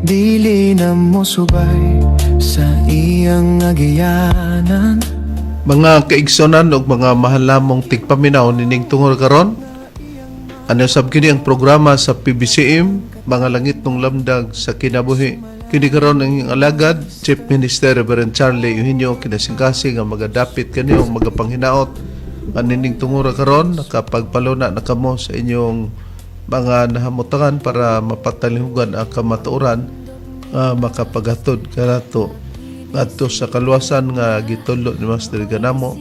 Dili na mo subay sa iyang agianan. Mga kaigsonan ug mga mahal namong tigpaminaw nining tungod karon. Ano sab kini ang programa sa PBCM, Mga Langitnong Lamdag sa Kinabuhi. Kini karon ang inyong alagad, Chief Minister Reverend Charlie Eugenio Kinasingkasing, nga magadapit kaniyo, magapanghinaot anining tungura karon nakapagpaluna na kamo sa inyong mga nahamutangan para mapatalihugan ang kamatuoran nga makapaghatod kanato ngadto sa kaluwasan nga gitudlo ni Master Ganamo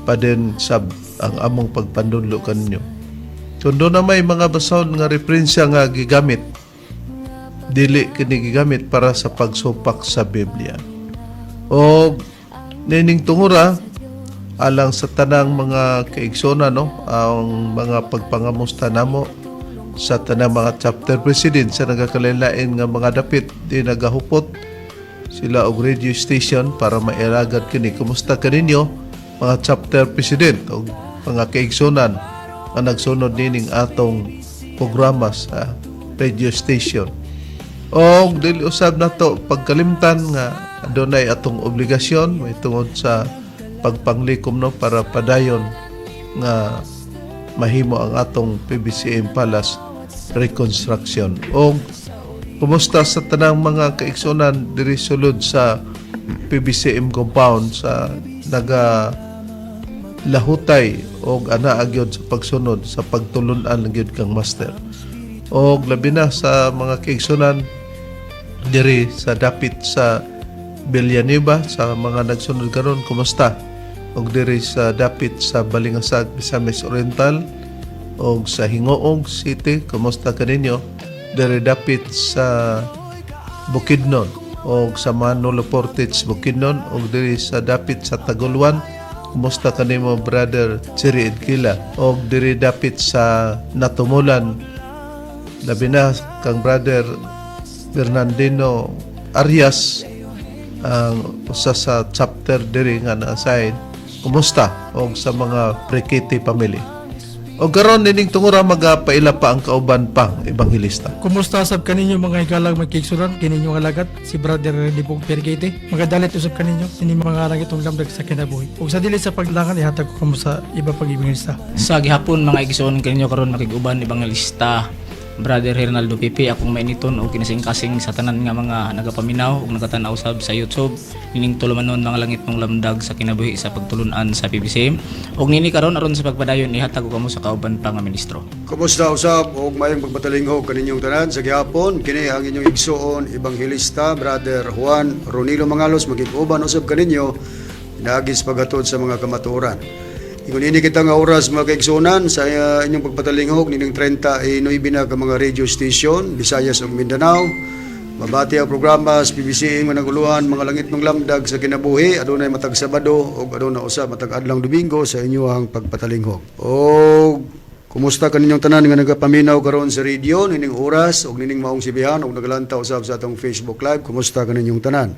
paden sab ang among pagpanudlo kaninyo. Kung doon na may mga basahon nga referensya nga gigamit, dili kini gigamit para sa pagsupak sa Biblia. O nining tungura, alang sa tanang mga kaigsonan, no, ang mga pagpangamusta namo sa tanang mga chapter president sa nagakalain nga mga dapit di nagahupot sila og radio station para mailagad kini. Kumusta kaninyo, mga chapter president og mga kaigsonan nga nagsunod nining atong programa sa radio station? Og dili usab nato pagkalimtan nga adunay atong obligasyon may tungod sa pagpanglikom, no, para padayon nga mahimo ang atong PBCM Palace reconstruction. Og kumusta sa tanang mga kaigsunan diri sulod sa PBCM compound sa naga lahutay og anaa gyud sa pagsunod sa pagtulunan gyud kang Master? Og labi na sa mga kaigsunan diri sa dapit sa Villanueva, sa mga nagsunod karon, kumusta? Og diri sa dapit sa Balingasag, Misamis Oriental, og sa Gingoog City, kumusta kaninyo diri dapit sa Bukidnon og sa Manolo Fortich, Bukidnon, og diri sa dapit sa Tagoluan, kumusta kanimo, Brother Chiri Edkila? Og diri dapit sa Natumulan, labi na kang Brother Bernardino Arias, ang usa sa chapter diri nga na-assign, kumusta? Og sa mga Prekete family. Og karon nining tungura, magapaila pa ang kauban pang ebanghelista. Kumusta sab kaninyo, mga higalang magkigsunan? Kini inyong alagad, si Brother Libog Pergate. Magadalit usab kaninyo ini mga langitong lamdag sa kinabuhi. Ug sa dili sa paglangan, ihatag ko kamo sa iba pang ebanghelista. Sa gihapon, mga igsoon, kaninyo karon makig-uban ebanghelista Brother Hernaldo Pipi, akong mainiton og kinasingkasing sa tanan nga mga nagapaminaw ug nagatan-aw sab sa YouTube nining tulumanon Mga Langitnong Lamdag sa Kinabuhi sa pagtulunan sa PBCM. Ug nini karon, aron sa pagpadayon, ihatag ko kamo sa kauban pa nga ministro. Kumusta usab og maayong pagpatalinghog kaninyong tanan sa gihapon? Kini ang inyong igsuon, Ebanghelista Brother Juan Ronilo Mangalos, magig-uban usab kaninyo pinaagi sa paghatod sa mga kamatuoran. Ingon ini kita nga oras, mga kaigsuonan, sa inyong pagpatalinghog nining 39 na ka mga radio station, Visayas ug Mindanao. Mabati ang programa sa PBCM nga naguluhan Mga Langitnong Lamdag sa Kinabuhi adunay matag Sabado ug aduna usab matag adlong Domingo sa inyong pagpatalinghog. Og kumusta kaninyong tanan nga nagapaminaw karon sa radio nining oras ug nining maong sibihan ug nagalantaw usab sa atong Facebook Live? Kumusta kaninyong tanan?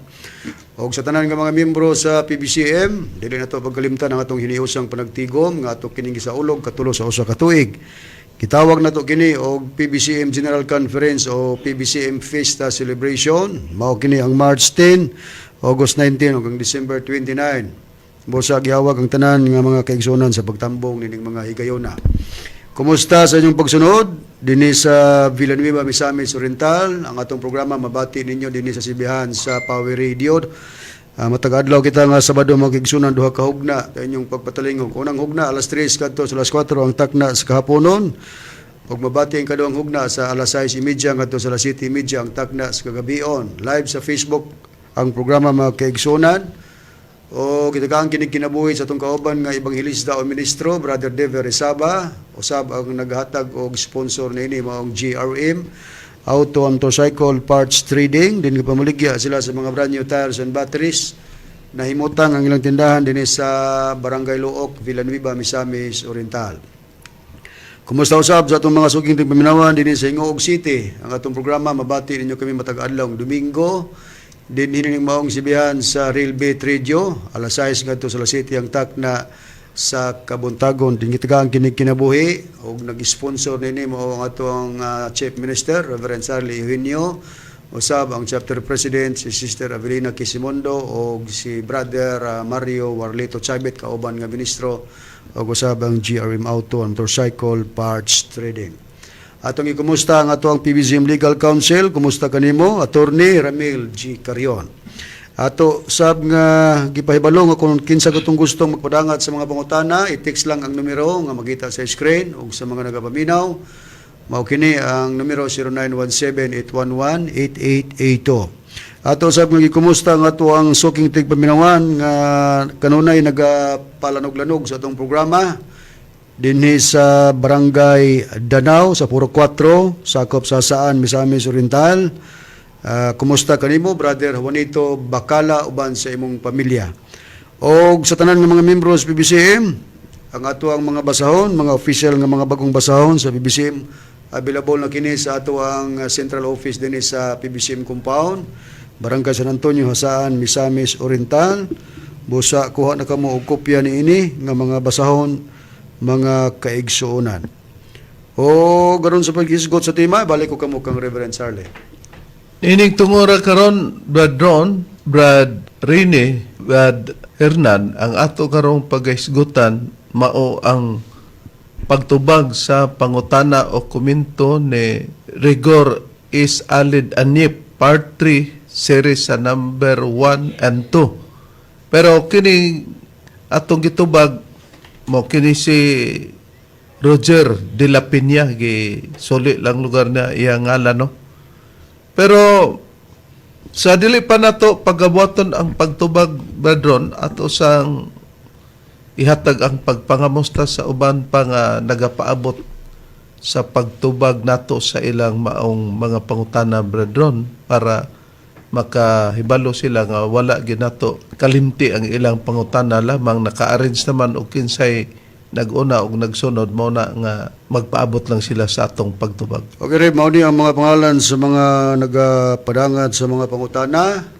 Og sa tanan nga mga miyembro sa PBCM, dili nato pagkalimtan ang atong hiniusang panagtigom nga ato kining gisaulog katulo sa usa ka tuig. Gitawag nato kini og PBCM General Conference o PBCM Fiesta Celebration. Mao kini ang March 10, August 19 ug ang December 29. Busa gihawag ang tanan nga mga kaigsuonan sa pagtambong nining mga higayona. Kumusta sa inyong pagsunod dinhi sa Villanueva, Misamis Oriental? Ang atong programa mabati ninyo dinhi sa sibihan sa Power Radio. Matag adlaw kita nga Sabado, mga kaigsuonan, 2 ka hugna sa inyong pagpatalingog. Unang hugna alas 3 kadto sa alas 4 ang takna sa kahaponon. Ug mabati ang kaduhang hugna sa alas 6:30 ngadto sa alas 7:30 ang takna sa kagabion. Live sa Facebook ang programa, mga kaigsuonan. O gitagaan kinig kinabuhi sa atong kauban nga ebanghelista o ministro, Brother Dever Resaba. Usab ang naghatag og sponsor niini maong GRM Auto and Motorcycle Parts Trading. Din pamaligya sila sa mga brand new tires and batteries. Nahimutang ang ilang tindahan dinhi sa Barangay Looc, Villanueva, Misamis Oriental. Kumusta usab sa atong mga suking tigpaminawan dinhi sa Gingoog City? Ang atong programa mabati ninyo kami matag adlaw Domingo din hining maong sibihan sa Real Beat Radio, alas 6 ngadto sa alas 7 ang takna sa kabuntagon. Din gitagaan kinig kinabuhi og nag-sponsor nini mao ang atong Chief Minister Reverend Charlie Eugenio. Usab ang chapter president si Sister Avelina Quisimondo o si Brother Mario Warlito Chabit, kauban nga ministro, ug usab ang GRM Auto and Motorcycle Parts Trading. Atong ikumusta ang ato ang PBCM Legal Counsel. Kumusta kanimo, Attorney Ramil G. Carion? Ato sab nga gipahibalo nga kung kinsa gutong gustong magpadangat sa mga pangutana, i-text lang ang numero nga makita sa screen, ug sa mga nagapaminaw, mao kini ang numero 0917-811-8882. Ato sab nga gikumusta ang ato ang suking tigpaminawan nga kanunay nagapalanog-lanog sa atong programa dinhi sa Barangay Danau sa Puro 4, sakop sa Saan, Misamis Oriental. Kumusta kanimo, Brother Juanito Bacala, uban sa imong pamilya? Og sa tanan ng mga membro sa PBCM, ang ato ang mga basahon, mga official nga mga bagong basahon sa PBCM, available na kini sa ato ang central office dinhi sa PBCM compound, Barangay San Antonio, Jasaan, Misamis Oriental. Busa kuha na kamo og kopya niini nga mga basahon, mga kaigsuonan. O garon sa paghisgot sa tema, balik ko kamo kang Reverend Charlie. Ining tungura karon, Brad Ron, Brad Rene, Brad Hernan, ang ato karong paghisgutan mao ang pagtubag sa pangutana o komento ni Rigor is Alid Anip, Part 3, series sa number 1 and 2. Pero kini atong gitubag mo kini si Roger de la Peña, gi suli lang lugar na iya ngalan, no. Pero sa dili pa nato pagabuhaton ang pagtubag, Brethren, ato sang ihatag ang pagpangamusta sa uban pa nga nagapaabot sa pagtubag nato sa ilang maong mga pangutana, brethren, para makahibalo sila nga wala ginato kalimti ang ilang pangutana, lamang naka-arrange naman og kinsay nag-una og nagsunod, mao na nga magpaabot lang sila sa atong pagtubag. Okay, Reb, mao ni ang mga pangalan sa mga nagapadangat sa mga pangutana.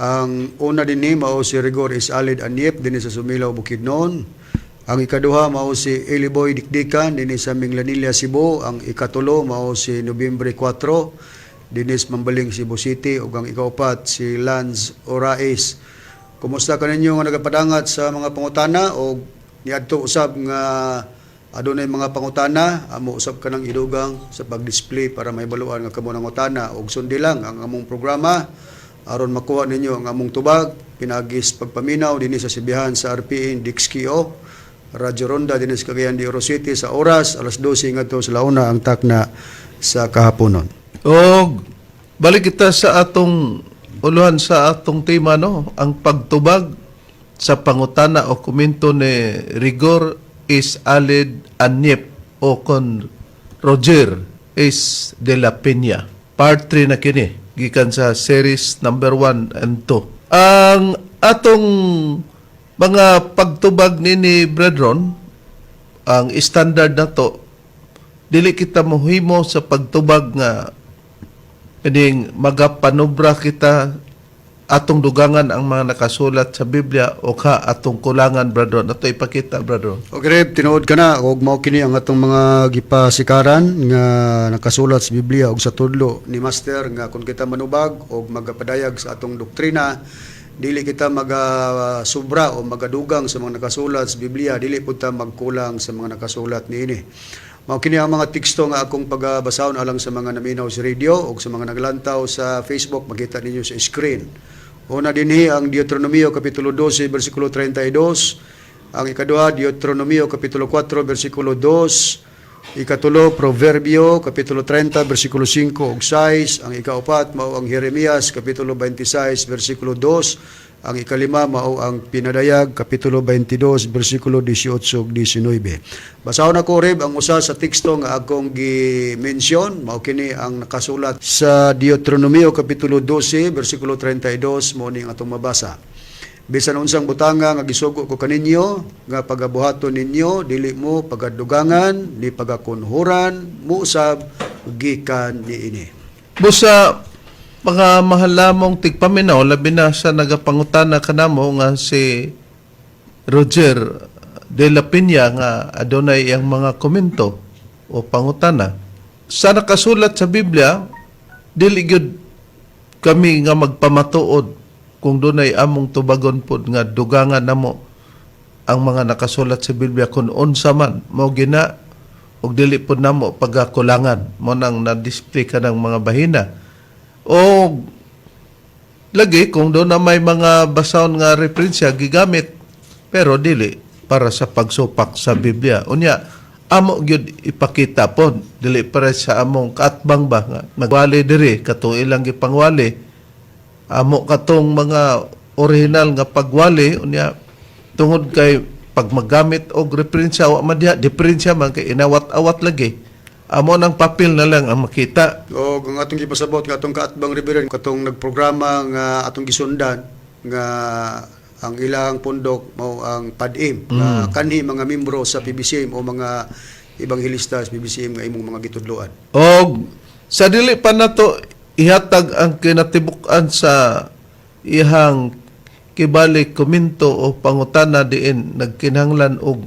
Ang una dinhi mao si Rigor Isalid Anyep dinhi sa Sumilaw, Bukidnon. Ang ikaduha mao si Eliboy Dikdikan dinhi sa Minglanilla, Cebu. Ang ikatulo mao si Nobyembre 4 dinhi sa Mambaling, Cebu City, ug ang ikaupat si Lance Orais. Kumusta kaninyo nga nagapadangat sa mga pangutana o niadto usab nga adunay mga pangutana, amo usab kanang idugang sa pag-display para mahibaluan nga kamo nangutana, og sundi lang ang among programa aron makuha ninyo ang among tubag pinagis pagpaminaw dinhi sa sibihan sa RPN Dixkio Radyo Ronda dinhi sa Cagayan de Oro City sa oras alas 12 ngadto sa launa ang takna sa kahaponon. Og balik kita sa atong uluhan sa atong tema, no, ang pagtubag sa pangutana o komento ni Rigor is Alid Anyep o kon Roger is de la Peña. Part 3 na kini gikan sa series number 1 and 2. Ang atong mga pagtubag nini, brethren, ang standard na to, dili kita mohimo sa pagtubag nga kining magapanubra kita, atong dugangan ang mga nakasulat sa Biblia o ka atong kulangan, brother. Ato ipakita, brother. Okay, Reb, tinuod ka na og mao kini ang atong mga gipasikaran nga nakasulat sa Biblia ug sa tudlo ni Master, nga kung kita manubag og magapadayag sa atong doktrina, dili kita magasubra o magadugang sa mga nakasulat sa Biblia, dili pud ta magkulang sa mga nakasulat niini. Mao kini ang mga teksto nga akong pagabasahon alang sa mga naminaw sa radio ug sa mga naglantaw sa Facebook, makita ninyo sa screen. Una dinhi ang Deuteronomio kapitulo 12 bersikulo 32, ang ikaduha, Deuteronomio kapitulo 4 bersikulo 2, ikatulo, Proverbio kapitulo 30 bersikulo 5 ug 6, ang ikaupat mao ang Jeremias kapitulo 26 bersikulo 2, ang ikalima mao ang Pinadayag kapitulo 22 bersikulo 18 ug 19. Basahon ako, Reb, ang usa sa teksto nga akong gi-mention, mao kini ang nakasulat sa Deuteronomio kapitulo 12 bersikulo 32, mao ni ang atong mabasa. "Bisan unsang butanga nga gisugo ko kaninyo nga pagabuhaton ninyo, dili mo pagadugangan ni pagakunhuran, muusab gikan niini." Busa mga mahalamong tigpaminaw, labi na sa nagapangutana kanamo nga si Roger de la Peña nga adunay iyang mga komento o pangutana. Sa nakasulat sa Biblia, dili gyud kami nga magpamatuod kung dunay among tubagon pod nga dugangan namo ang mga nakasulat sa Biblia kung unsa man mo gina ug dili pod namo pagakulangan mo nang na-display ka ng mga bahina. O lagi kung doon na may mga basahon nga referensya gigamit, pero dili para sa pagsupak sa Biblia. Unya amo gyud ipakita pod, dili para sa among kaatbang ba nga magwali diri katong ilang gipangwali, amo katong mga original nga pagwali. Unya tungod kay pag maggamit og referensya, wa man diha diferensya man kay inawat-awat lagi, amo nang papel na lang ang makita. O kung atong gipasabot nga atong kaatbang, Reverend, katong nagprograma nga atong gisundan nga ang ilang pundok mao ang PADIM nga kanhi mga membro sa PBCM o mga ebanghelista sa PBCM nga imong mga gitudloan. Og sa dili pa nato ihatag ang kinatibuk-an sa ihang kibali komento o pangutana diin nagkinahanglan og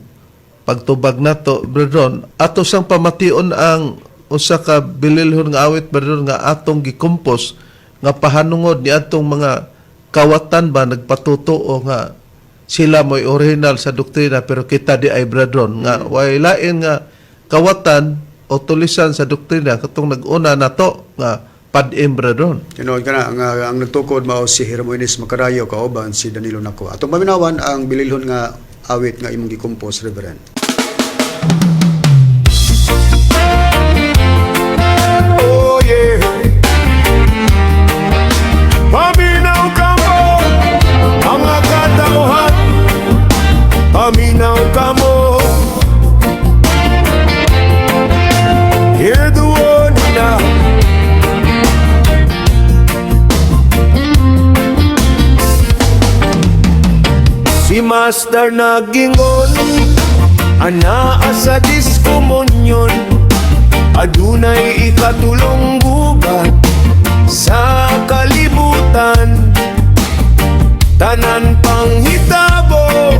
pagtubag nato, Brethren, ato sang pamation ang usa ka bililhon nga awit, Brethren, nga atong gikompos nga pahanungod ni atong mga kawatan ba nagpatutuo nga sila mo'y original sa doktrina, pero kita di ay, brethren, nga way lain nga kawatan o tulisan sa doktrina katong nag-una nato nga PADM, brethren. Tinuod ka na, ang nagtukod mao si Hermoines Macarayo kauban si Danilo Nako. Atong paminawan ang bililhon nga awit nga imong gikompos, Reverend. Oh yeah. Paminaw kamo, mga katauhan. Paminaw kamo. Hear the warning now. Si Master nagingon, anaa sa diskomunyon, adunay ikatulong gubat sa kalibutan. Tanan panghitabo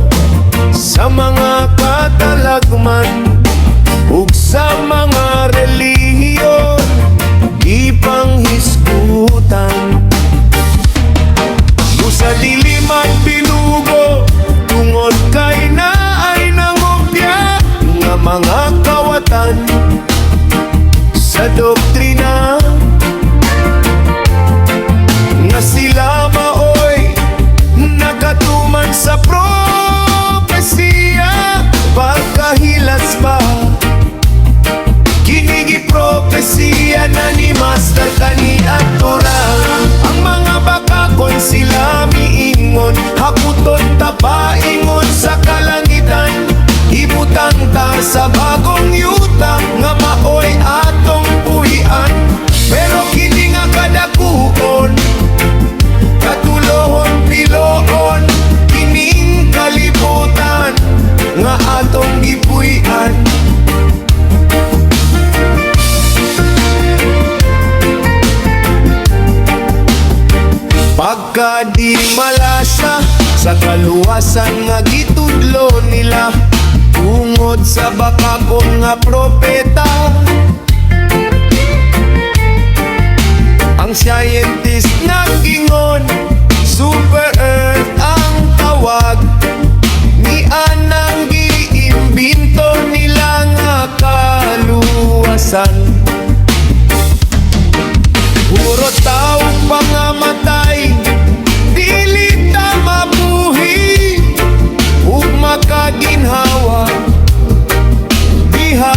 sa mga katalagman ug sa mga relihiyon gipanghisgutan. Busa dili man binugo tungod kay naay nangopya nga mga kawatan sa doktrina nga sila maoy nakatuman sa propesiya pagkahilas pa. Kini propesiya na ni Master kani Atora. Ang mga bakakon sila miingon, hakuton ta paingon sa kalangitan. Ibutang ta sa bagong yuta nga maoy atong puy-an. Pero kini nga kadakuon, katulohon piloon kining kalibutan nga atong gipuy-an. Pagka di malasa sa kaluwasan nga gitudlo nila tungod sa bakakon nga propeta. Ang scientist naggingon, Super Earth ang tawag ni anang giimbento nila nga kaluwasan. Puro tao pangamatay, dili ta mabuhi ug makaginhawa diha.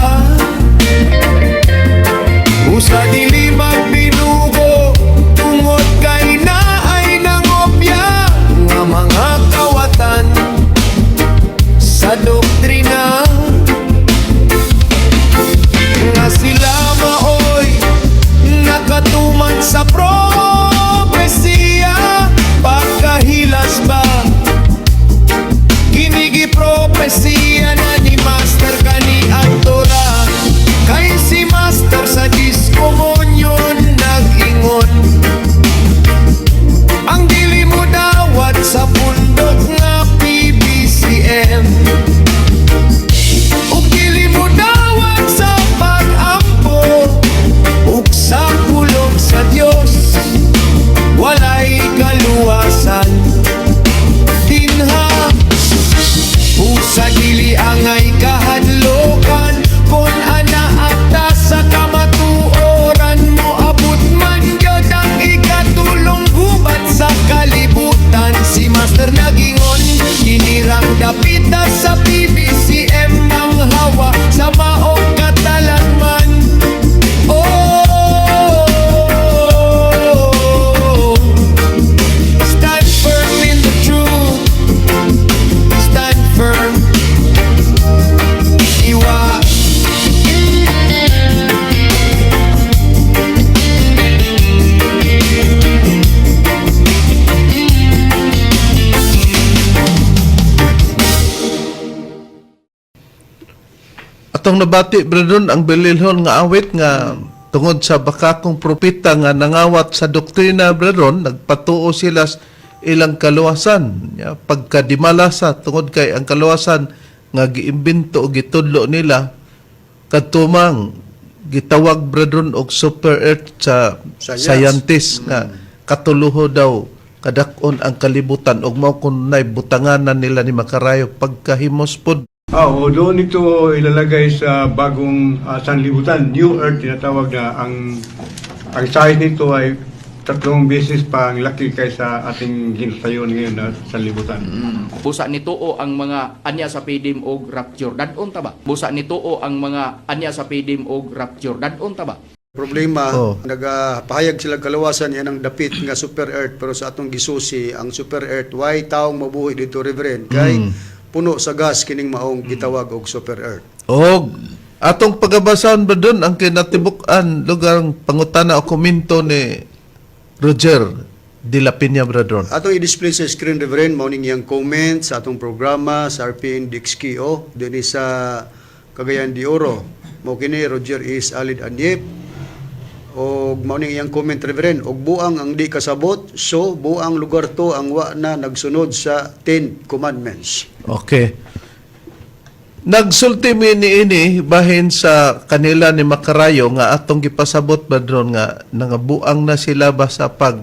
Usa dili magbinugo tungod Atong nabati, Brother, ang bililhon nga awit nga tungod sa bakakong propeta nga nangawat sa doktrina, Brother, nagpatuo sila sa ilang kaluwasan. Ya, pagkadimalasa tungod kay ang kaluwasan nga giimbento o gitudlo nila katumang gitawag, Brother, og super earth sa Science. scientist nga katuluho daw kadak-on ang kalibutan ug mao kunay butanganan nila ni Makarayo pagkahimos pod. Oo, doon ito ilalagay sa bagong sanlibutan, New Earth tinatawag na ang size nito ay tatlong beses pa ang laki kaysa ating ginatayon ngayon na sanlibutan. Busa nituo ang mga anya sa PDM og rapture. Dadon ta ba? Busa nituo ang mga anya sa PDM og rapture. Dadon ta ba? Problema, nagapahayag sila kaluwasan yan ang dapit nga super earth, pero sa atong gisusi ang super earth, why taong mabuhi dito, Reverend, kay puno sa gas kining maong gitawag og super earth. Og atong pagabasahan ba doon ang kinatibuk-an lugar pangutana o komento ni Roger de la Peña, Brother? Atong i-display sa screen, Reverend, mao ning iyang comment sa atong programa sa RPN DXKO dinhi sa Cagayan de Oro. Mao kini Roger is Alid Anyep. Og mao ning iyang comment, Reverend, og buang ang di kasabot, so buang lugar to ang wa na nagsunod sa Ten Commandments. Okay. Nagsulti mi niini bahin sa kanila ni Makarayo nga atong gipasabot, Brother, nga nangabuang na sila ba sa pag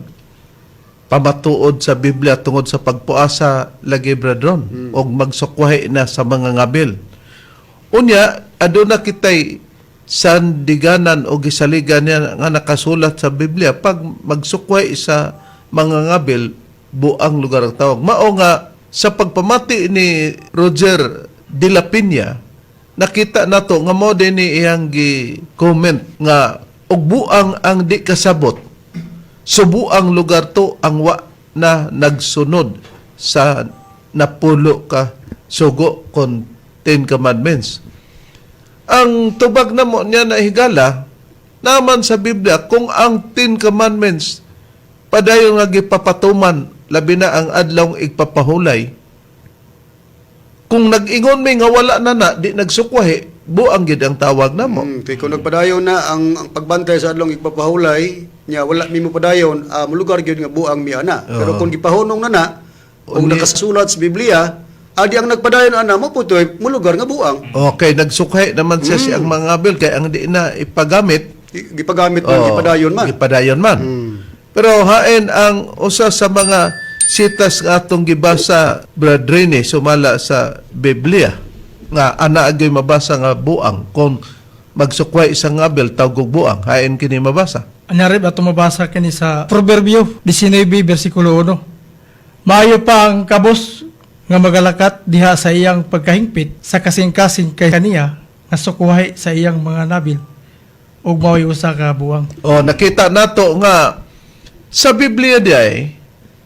pamatuod sa Biblia tungod sa pagpuasa lagi, Brother, og magsukwahi na sa mga ngabil. Unya, aduna kitay sandiganan o gisaligan niya nga nakasulat sa Biblia pag magsukway sa mga ngabil, buang lugar ang tawag. Mao nga sa pagpamati ni Roger de la Peña, nakita nato nga mo din ni iyang gi-comment nga og buang ang di kasabot, subuang lugar to ang wa na nagsunod sa napulo ka sugo kon Ten Commandments. Ang tubag na mo niya na higala naman sa Biblia kung ang Ten Commandments padayon nga gipapatuman, labi na ang adlawng igpapahulay, kung nag-ingon mi nga wala na na di nagsukwahi, buang gid ang tawag namo. Kay kung nagpadayon na ang pagbantay sa adlong igpapahulay nya wala mi mo padayon, molugar gyud nga buang mi ana. Pero kung gipahunong na na ug nakasulat sa Biblia, adi ang nagpadayon ana mo putoy molugar nga buang. Okay, nagsukwahi naman siya siyang mga ngabil kay ang di na ipagamit. Gipagamit man, Oo, gipadayon man. Gipadayon man. Pero hain ang usa sa mga sitas nga atong gibasa, Brad Rene, sumala sa Biblia nga ana agyoy mabasa nga buang kung magsukway isang ngabil tawgog buang, hain kini mabasa? Anya, Reb, ato mabasa kini sa Proverbio 19 versikulo 1. Maayo pa ang kabos nga magalakat diha sa iyang pagkahingpit sa kasing-kasing kay kaniya nga sukuhay sa iyang mga nabil ug mao'y usa ka buang. Oh, nakita nato nga sa Biblia di ay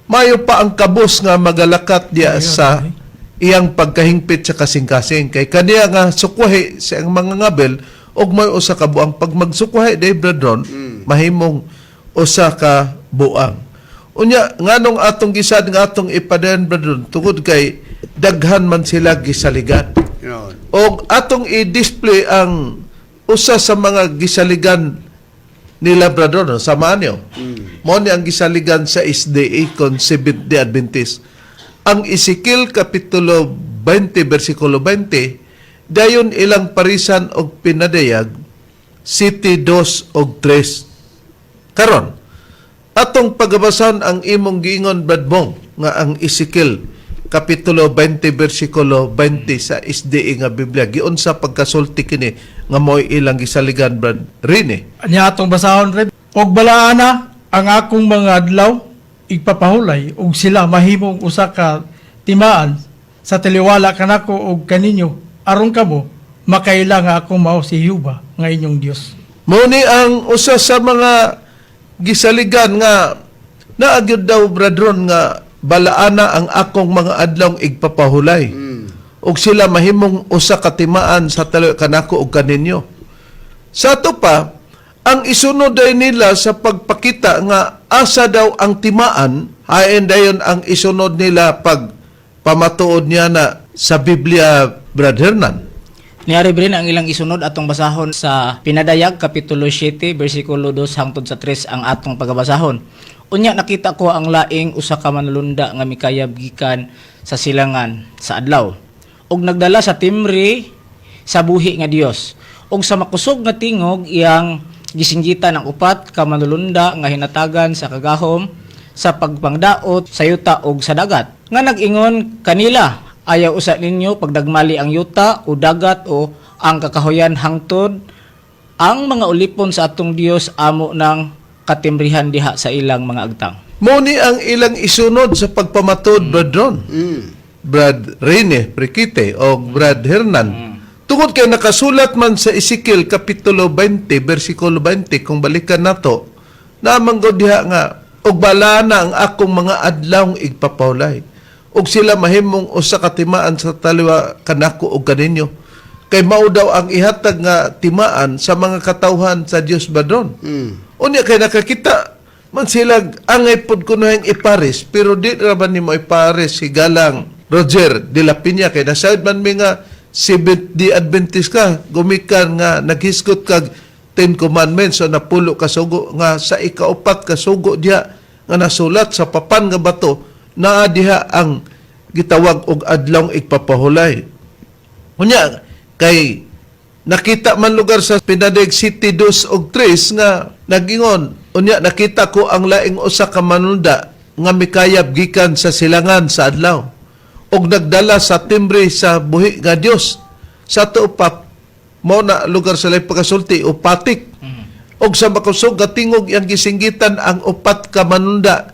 mayo pa ang kabos nga magalakat diya sa iyang pagkahingpit sa kasing-kasing kay kaniya nga sukwahi sa iyang mga ngabil ug may usa ka buang. Pag magsukwahi day, Brethren, mahimong usa ka buang. Unya nganong atong gisad nga atong ipadayon, brethren, tungod kay daghan man sila gisaligan. Yun. Og atong i-display ang usa sa mga gisaligan nila, brother, no? Samaan niyo. Mo ni ang gisaligan sa SDA kon Seventh-day Adventist. Ang Ezekiel kapitulo 20 bersikulo 20, dayon ilang parisan og pinadayag City 2 og 3. Karon, atong pagabasan ang imong giingon, Brad Bong, nga ang Ezekiel kapitulo 20 bersikulo 20 sa SDA nga Biblia giunsa pagkasulti kini nga mo'y ilang gisaligan, Brad Rene? Anya atong basahon, Reb. Og balaana ang akong mga adlaw igpapahulay ug sila mahimong usa ka timaan sa taliwala kanako og kaninyo aron kamo makaila nga ako mao si Jehova nga inyong Dios. Mao ni ang usa sa mga gisaligan nga naagyod daw, brethren, nga balaana ang akong mga adlaw igpapahulay. Ug sila mahimong usa ka timaan sa talo kanako ug kaninyo. Sa ato pa, ang isunod day nila sa pagpakita nga asa daw ang timaan, hain dayon ang isunod nila pag pamatuod niya na sa Biblia, Brad Hernan? Niari Brin, ang ilang isunod atong basahon sa Pinadayag kapitulo 7 bersikulo 2 hangtod sa 3 ang atong pagabasahon. Unya nakita ko ang laing usa ka manulunda nga mikayab gikan sa silangan sa adlaw ug nagdala sa timri sa buhi nga Dios, ug sa makusog nga tingog iyang gisinggitan ang upat ka manulunda nga hinatagan sa kagahom sa pagpangdaot sa yuta ug sa dagat, nga nag-ingon kanila, "Ayaw usa ninyo pagdagmali ang yuta o dagat o ang kakahuyan hangtod ang mga ulipon sa atong Dios amo ng katimbrihan diha sa ilang mga agtang." Mao ni ang ilang isunod sa pagpamatod, Brad Ron. Brad Rene Priquite o Brad Hernan. Tungod kay nakasulat man sa Ezekiel Kapitulo 20, versikulo 20, kung balikan nato, namanggod diha nga, "Og bala na ang akong mga adlawng igpapawlay. Og sila mahimong usa ka timaan sa taliwa kanako og kaninyo." Kay mao daw ang ihatag nga timaan sa mga katawhan sa Dios, Brad Ron. Unya kay nakakita man sila angay pod kunoheng ipares, pero di ra ba nimo ipares higalang Roger de la Peña, kay nasayod man mi nga Seventh Day Adventist ka, gumikan nga naghisgot kag Ten Commandments o napulo ka sugo, nga sa ikaupat ka sugo diha nga nasulat sa papan nga bato, naa diha ang gitawag og adlawng igpapahulay. Unya, kay nakita man lugar sa Pinadayag 7 2 og 3 nga nagingon, "Unya nakita ko ang laing usa ka manunda nga mikayab gikan sa silangan sa adlaw og nagdala sa timbre sa buhi nga Dios." Sa tuo pa, mao na lugar sa laing pagkasulti o patik. "Og sa makusog nga tingog iyang gisinggitan ang upat ka manunda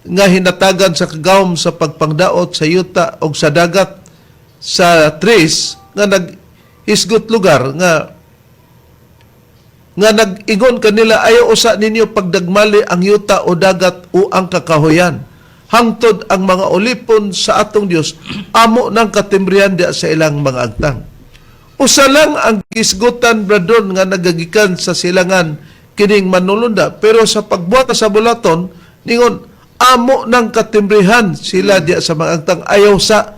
nga hinatagan sa kagahom sa pagpangdaot sa yuta og sa dagat." Sa 3 nga naghisgot lugar nga nag-ingon kanila, "Ayaw usa ninyo pagdagmali ang yuta o dagat o ang kakahuyan hangtod ang mga ulipon sa atong Dios amo ng katimbrihan diya sa ilang mga agtang." Usa lang ang gisgutan, Brad Ron, nga nagagikan sa silangan kining manulunda, pero sa pagbuhat sa bulaton ningon amo ng katimbrihan sila diya sa mga agtang. Ayaw sa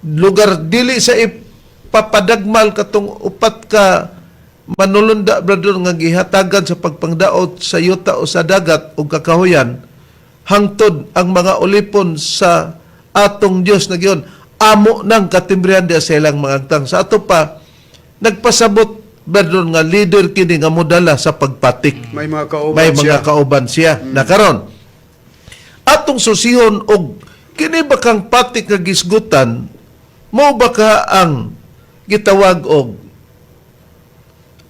lugar, dili sa ipapadagmal katong upat ka manulunda, Brad Ron, nga gihatagan sa pagpangdaot sa yuta o sa dagat o kakahuyan hangtod ang mga ulipon sa atong Dios na giyon amo ng katimbrihan diya sa ilang mga agtang. Sa ato pa, nagpasabot, Brad Ron, nga leader kini nga modala sa pagpatik. May mga kauban May mga siya. Kauban siya. Na karon atong susihon og kini ba kang patik nga gisgutan mo ba ka ang gitawag og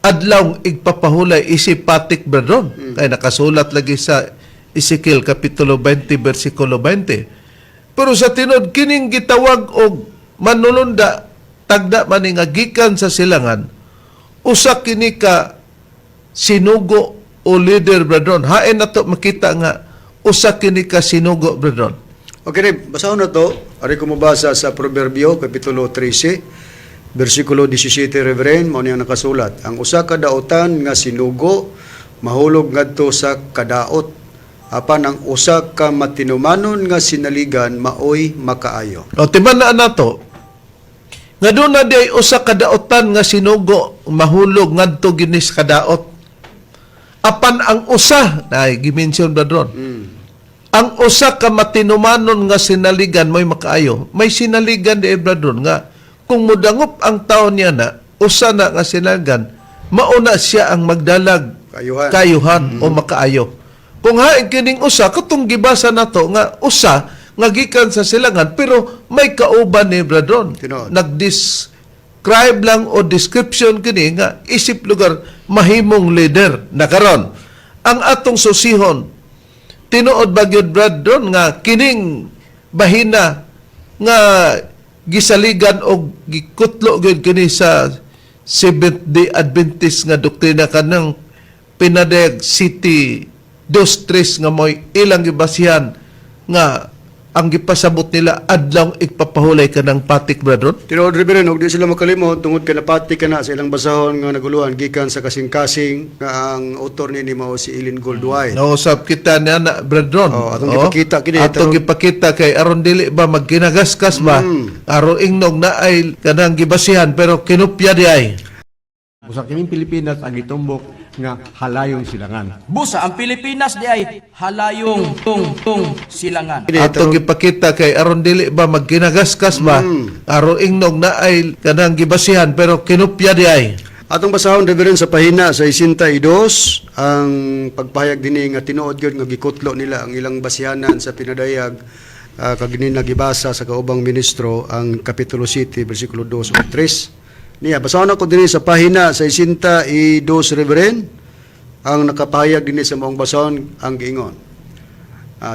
adlawng igpapahulay isip patik, Brad Ron? Kay nakasulat lagi sa Ezekiel Kapitulo 20 versikulo 20. Pero sa tinod, kining gitawag og manulunda tagda man ni nga gikan sa silangan, usa kini ka sinugo o leader, Brad Ron. Hain nato makita nga usa kini ka sinugo, Brad Ron. Okay, Reb, basahon na to. Ari ko mabasa sa Proverbio, Kapitulo 13, versikulo 17, Reverend, mao niyang nakasulat. "Ang usa ka daotan nga sinugo, mahulog ngadto sa kadaot. Apan ang usa ka matinumanon nga sinaligan, maoy makaayo." O timan na nato nga doon na di ay usa ka daotan nga sinugo mahulog ngadto gini sa kadaot. Apan ang usa, na gi-mention, Brad Ron, ang usa ka matinumanon nga sinaligan mo'y makaayo. May sinaligan di, Brad Ron, nga kung mudangop ang taon niya na usa na nga sinaligan, mauna siya ang magdalag Kayuhan. Kayuhan o makaayo. Kung hain kining usa katong gibasa nato nga usa nga gikan sa silangan, pero may kauban ni, Brad Ron. Tinuod. Nag-describe lang o description kini nga isip lugar mahimong leader na. Karon ang atong susihon, tinuod ba gyud, Brad Ron, nga kining bahina nga gisaligan og gikutlo gyud kini sa Seventh Day Adventist nga doktrina kanang Pinadayag 7 2 3 nga mo'y ilang gibasihan nga Ang gipasabot nila adlaw igpapahulay kanang patik, Brother Ron. Tinuod, Reverend, ug di sila makalimot tungod kay napati ka na sa ilang basahon nga naguluhan gikan sa kasing-kasing nga ang author ni mao si Ellen Goldwhite. Nausap kita niya na, Brad Ron. Oh, atong gipakita kini, Atong gipakita kay aron dili ba magginagaskas ba? Aron ingnog na ay kanang gibasihan pero kinupya di ay. Busa kining Pilipinas ang gitumbok nga halayong silangan. Busa ang Pilipinas di ay halayong tung tung silangan. Kini, Atong gipakita kay aron dili ba magginagaskas ba? Aron ingnog na ay kanang gibasihan pero kinupya di ay. Atong basahon, Reverend, sa pahina sa 62 ang pagpahayag dinhi nga tinuod gyud nga gikutlo nila ang ilang basihanan sa pinadayag, kag ini nagibasa sa kaubang ministro ang kapitulo 7 bersikulo 2 ug 3. Niya basahon ako dinhi sa pahina sa 62, Reverend, ang nakapahayag dinhi sa maong basahon ang giingon.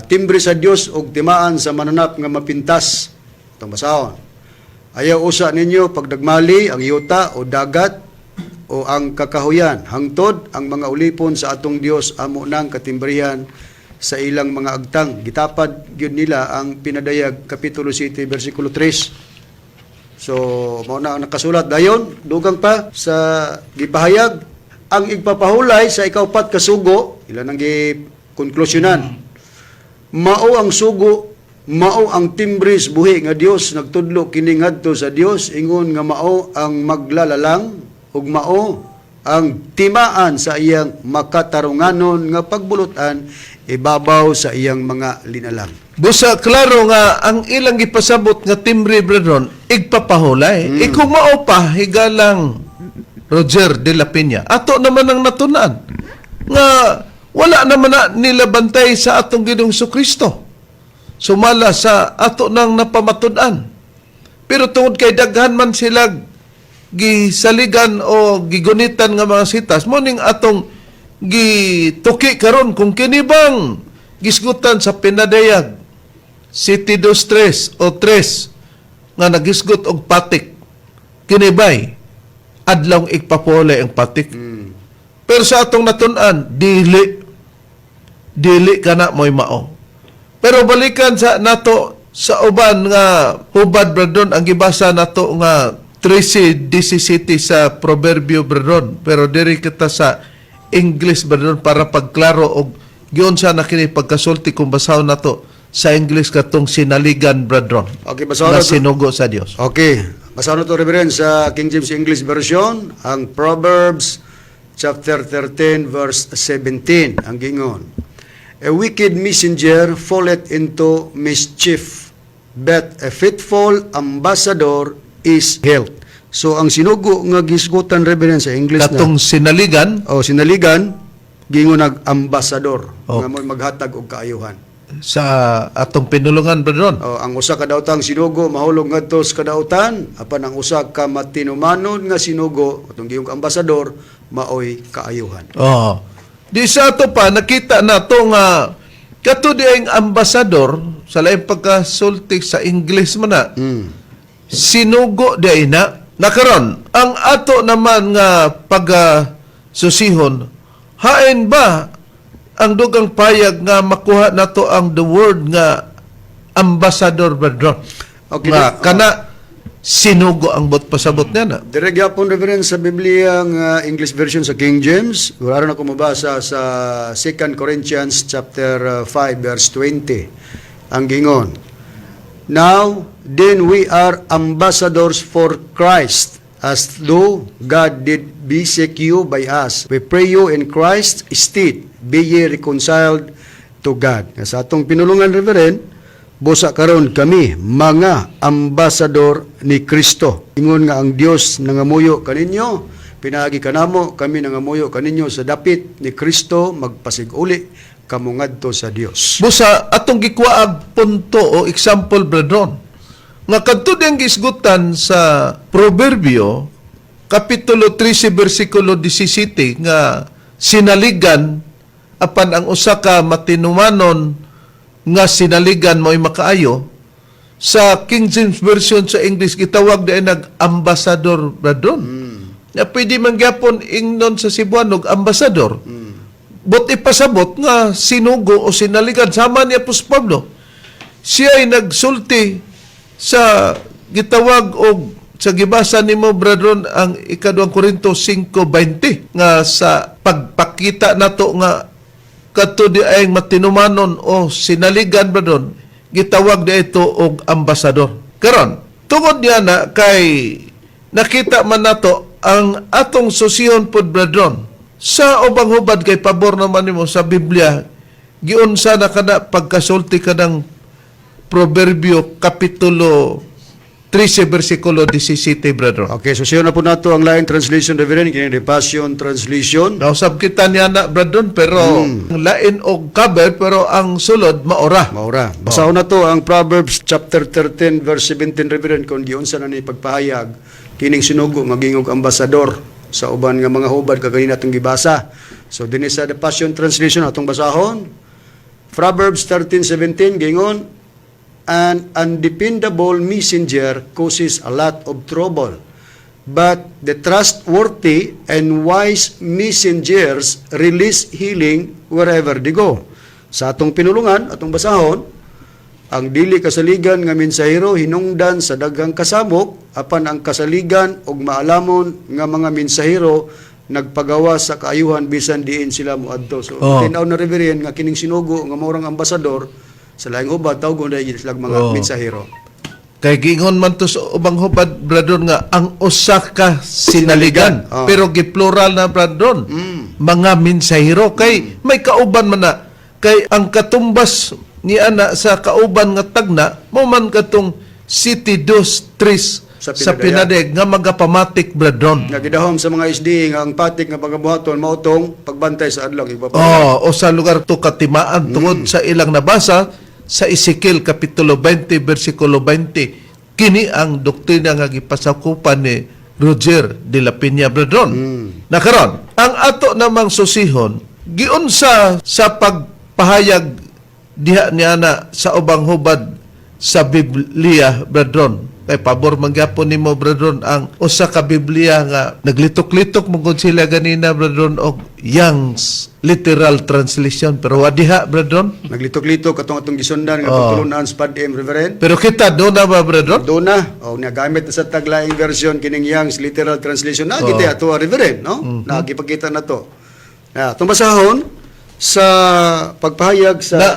Timbre sa Dios og timaan sa mananap nga mapintas. Atong basahon. Ayaw usa ninyo pagdagmali ang yuta o dagat o ang kakahuyan hangtod ang mga ulipon sa atong Dios amo nang katimbrihan sa ilang mga agtang. Gitapad gyud nila ang pinadayag kapitulo 7 bersikulo 3. So, mao na ang nakasulat dayon, dugang pa sa gipahayag ang igpapahulay sa ikaupat ka sugo, ilan ang gikonklusyonan. Mao ang sugo, mao ang timbres buhi nga Dios nagtudlo kini ngadto sa Dios ingon nga mao ang maglalalang ug mao ang timaan sa iyang makatarunganon nga pagbulutan ibabaw sa iyang mga linalang. Busa klaro nga ang ilang gipasabot nga timbre, Brad Ron, igpapahulay. Ikaw mao pa higalang Roger de la Peña. Ato naman ang natunan nga wala naman na nila bantay sa atong Ginoong Kristo. Sumala sa ato nang napamatud-an. Pero tungod kay daghan man sila gisaligan o gigunitan nga mga sitas, mo ning atong gituki karon kung kini bang gisgutan sa pinadayag City dos tres o tres nga nagisgot og patik kini bay adlaw igpapulay ang patik. Pero sa atong natun-an, dili dili kana mo'y mao. Pero balikan sa nato sa uban nga hubad, Brad Ron, ang gibasa nato nga 13:17 sa Proverbio, Brad Ron, pero diri kita sa English, Brad Ron, para pagklaro og giunsa na kini pagkasulti kung basahon nato sa English katong sinaligan, Brad Ron, Okay, basahon nga nato. sinugo sa Dios. Okay, basahon na to, Reverend, sa King James English Version, ang Proverbs chapter 13 verse 17 ang gingon. "A wicked messenger falleth into mischief, but a faithful ambassador is health." So ang sinugo nga gisgutan, Reverend, sa English Katong na sinaligan. O sinaligan, gingon nag ambassador Oh. nga mo'y maghatag og kaayuhan. Sa atong pinulungan, Brad Ron. Oh, ang usa ka daotang sinugo mahulog ngadto sa kadautan, apan ang usa ka matinumanon nga sinugo atong giyong ambasador maoy kaayuhan. Oh. Di sa ato pa nakita na to nga kato di ang ambasador sa laing pagkasulti sa English man na sinugo di ay na. Nakaron ang ato naman nga pag susihon, hain ba ang dugang payag nga makuha nato ang the word nga ambassador, Brad Ron? Okay, Nga kana sinugo ang bot pasabot niya na. Dire gyapon, Reverend, sa Biblia nga English version sa King James, wala na ko mabasa sa 2 Corinthians chapter 5 verse 20. Ang gingon. "Now then we are ambassadors for Christ, as though God did beseech you by us. We pray you in Christ's stead, be ye reconciled to God." Nga sa atong pinulungan, Reverend, busa karon kami mga ambasador ni Kristo. Ingon nga ang Dios nangamuyo kaninyo, pinaagi kanamo kami nangamuyo kaninyo sa dapit ni Kristo, magpasig-uli kamo ngadto sa Dios. Busa atong gikuaag punto o example, Brad Ron, nga kadto diyang gisgutan sa Proverbio kapitulo 13 bersikulo 17 nga sinaligan apan ang usa ka matinumanon nga sinaligan mo'y makaayo, sa King James Version sa English gitawag di nag ambassador, Brad Ron. Na pwede man gyapon ingnon sa Cebuano og ambasador. But ipasabot nga sinugo o sinaligan sama ni Apostol Pablo. Siya ay nagsulti sa gitawag og sa gibasa nimo, Bradron, ang Ikaduhang Korinto 5:20 nga sa pagpakita nato nga kadto di ay matinumanon o sinaligan, Bradron, gitawag di ito og ambasador. Karon, tungod niya na kay nakita man nato ang atong susihon pod, Bradron, sa ubang hubad kay pabor naman nimo sa Biblia, giunsa na kana pagkasulti kanang Proverbio kapitulo 13 bersikulo 17, brother. Okay, so siya na po nato ang lain translation, Reverend, kini the Passion Translation. Nausab kita niya na, brother, pero ang lain og cover pero ang sulod maora. Maura. Basahon na to ang Proverbs chapter 13 verse 17, Reverend, kung giunsa na ni pagpahayag kining sinugo nga gingog ambasador sa uban nga mga hubad kaganina atong gibasa. So dinhi sa The Passion Translation atong basahon. Proverbs 13:17 gingon, "An undependable messenger causes a lot of trouble, but the trustworthy and wise messengers release healing wherever they go." Sa atong pinulungan, atong basahon, "Ang dili kasaligan nga mensahero hinungdan sa daghang kasamok, apan ang kasaligan ug maalamon nga mga mensahero nagpagawa sa kaayuhan bisan diin sila moadto." So tin-aw na, Reverend, nga kining sinugo nga maurang ambasador sa laing hubad tawgon dahil sila mga mensahero. Kay gingon man to sa ubang hubad, brother, nga ang usa ka sinaligan. Pero giplural na, brother. Mga mensahero kay may kauban man na kay ang katumbas ni ana sa kauban nga tagna mo man katong City Dos Tres sa sa Pinadayag. Pinadeg nga magapamatik, brethren. Nga gidahom sa mga SDA nga ang patik nga pagabuhaton mao tong pagbantay sa adlaw igpapadayag. Oh, o sa lugar to katimaan tungod sa ilang nabasa sa Ezekiel kapitulo 20 bersikulo 20. Kini ang doktrina nga gipasakupan ni Roger de la Peña, brethren. Nakaron, ang ato namang susihon giunsa sa pagpahayag diha niya na sa ubang hubad sa Biblia, brethren. Kay pabor man gyapon nimo, brethren, ang usa ka Biblia nga naglitok-litok mo gud sila ganina, brethren, og Young's Literal Translation, pero wa diha, brethren. Naglitok-litok katong atong gisundan nga pagtulunan sa PADM, Reverend. Pero kita do na ba, brethren? Doon na. O nagamit na sa taglaing version kining Young's Literal Translation. Na kita ato, Reverend, no? Nagipakita na to. Na itong basahon sa pagpahayag sa Na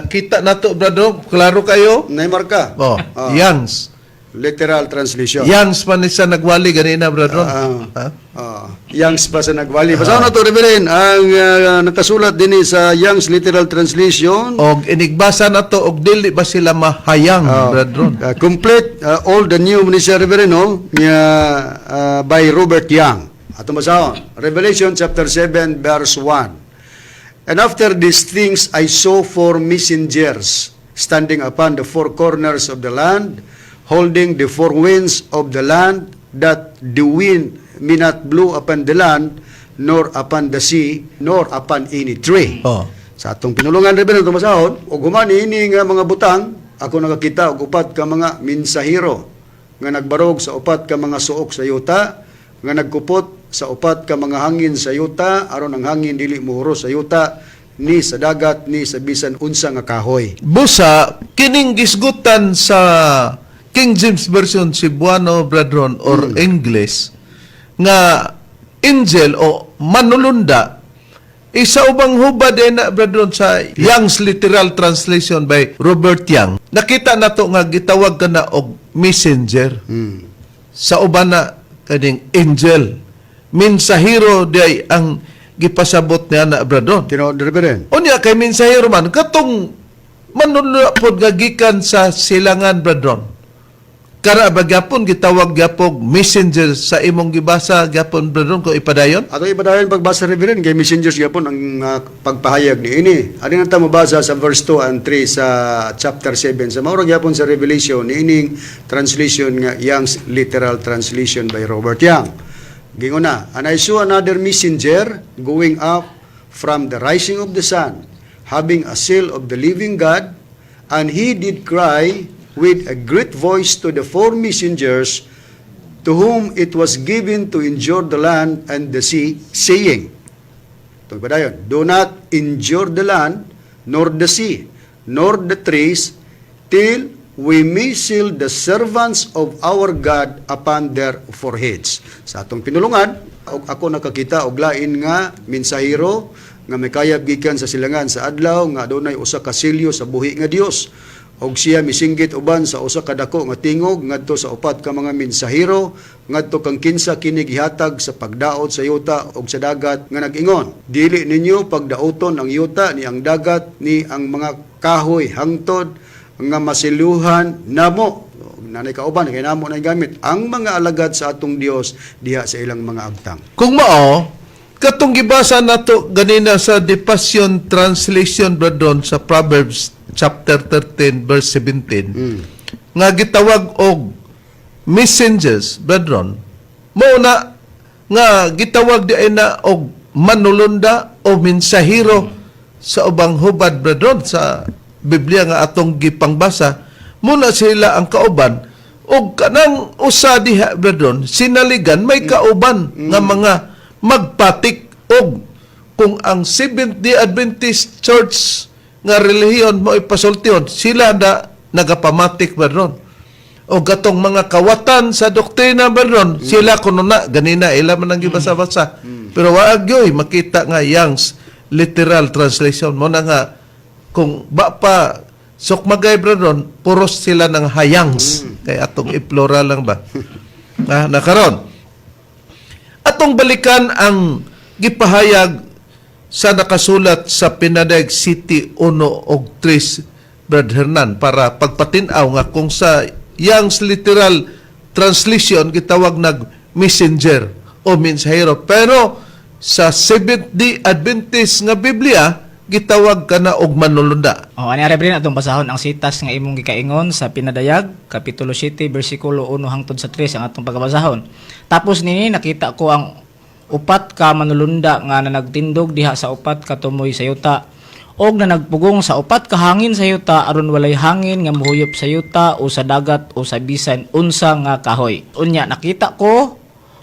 nakita nato, brethren, klaro kayo. Naimarka. Oh, Young's Literal Translation. Young's man ni sa nagwali ganina, brethren. Ha? Ah, Young's pa sa nagwali. Basahon na to, Reverend, ang nakasulat din sa Young's Literal Translation. Og inigbasa na to og dili ba sila mahayang, brethren? Complete Old and New ni siya, Reverend, no? Nga, by Robert Young. Atong basahon. Revelation chapter 7 verse 1. "And after these things I saw four messengers standing upon the four corners of the land, holding the four winds of the land, that the wind may not blow upon the land, nor upon the sea, nor upon any tree." Sa atong pinulungan, Reverend, tumasahon, "Ug human ini nga mga butang, ako nakakita og upat ka mga mensahero nga nagbarog sa upat ka mga suok sa yuta, nga nagkupot sa upat ka mga hangin sa yuta, aron ang hangin dili muhuros sa yuta, ni sa dagat, ni sa bisan unsa nga kahoy." Busa kining gisgutan sa King James Version Cebuano, brethren, or English nga angel o manulunda isa ubang hubad din na, brethren, sa Young's Literal Translation by Robert Young, nakita nato nga gitawag ka na og messenger. Sa uban na kaning angel, mensahero di ang gipasabot niya na, brethren. Tinuod, Reverend. Unya kay mensahero man katong manunula pod nga gikan sa silangan, brethren. Kara ba gyapon gitawag gyapog messenger sa imong gibasa gyapon, brethren, kung ipadayon? Ato ipadayon pagbasa, Reverend, kay messengers gyapon ang pagpahayag ni ini. Ani na ta mabasa sa verse 2 and 3 sa chapter 7 sa maura gyapon sa Revelation niining translation nga Young's Literal Translation by Robert Young. Gingon na, "And I saw another messenger going up from the rising of the sun, having a seal of the living God, and he did cry with a great voice to the four messengers to whom it was given to injure the land and the sea, saying," ito pa dayon, "Do not injure the land, nor the sea, nor the trees, till we may seal the servants of our God upon their foreheads." Sa atong pinulungan, og ako nakakita og lain nga mensahero nga mikayab gikan sa silangan sa adlaw nga adunay usa ka selyo sa buhi nga Dios. Og siya misinggit uban sa usa ka dako nga tingog ngadto sa upat ka mga mensahero ngadto kang kinsa kini gihatag sa pagdaot sa yuta og sa dagat nga nag-ingon: "Dili ninyo pagdaoton ang yuta ni ang dagat ni ang mga kahoy hangtod nga masiluhan namo," nanay kauban kay namo na gamit, "ang mga alagad sa atong Dios diha sa ilang mga agtang." Kung mao, katong gibasa nato ganina sa The Passion Translation, Bradon, sa Proverbs chapter 13 verse 17 nga gitawag og messengers, brethren, mao na nga gitawag di ay na og manulunda o mensahero sa ubang hubad, brethren, sa Biblia nga atong gipangbasa. Muna sila ang kauban og kanang usa diha, brethren, sinaligan may kauban nga mga magpatik. Og kung ang Seventh Day Adventist Church nga relihiyon mo ipasultihon, sila na nagapamatik, brethren, o gatong mga kawatan sa doktrina, brethren, sila kuno na ganina ila man ang gibasa-basa. Pero wa gyoy makita nga Young's Literal Translation. Mo na nga kung ba pa sukmagay, brethren, puros sila ng hayangs kay atong i-plural lang ba. Ah, nakaron atong balikan ang gipahayag sa nakasulat sa Pinadayag Siyete 1 og 3, Brad Hernan, para pagpatin-aw nga kung sa Young's Literal Translation gitawag nag messenger o mensahero, pero sa Seventh Day Adventist nga Biblia gitawag kana og manulunda. O, ani Reverend, atong basahon ang sitas nga imong gikaingon sa Pinadayag, Kapitulo 7, versikulo 1 hangtod sa 3 ang atong pagabasahon. "Tapos nini nakita ko ang upat ka manulunda nga nanagtindog diha sa upat ka tumoy sa yuta og nanagpugong sa upat ka hangin sa yuta aron walay hangin nga mohuyop sa yuta o sa dagat o sa bisan unsa nga kahoy. Unya nakita ko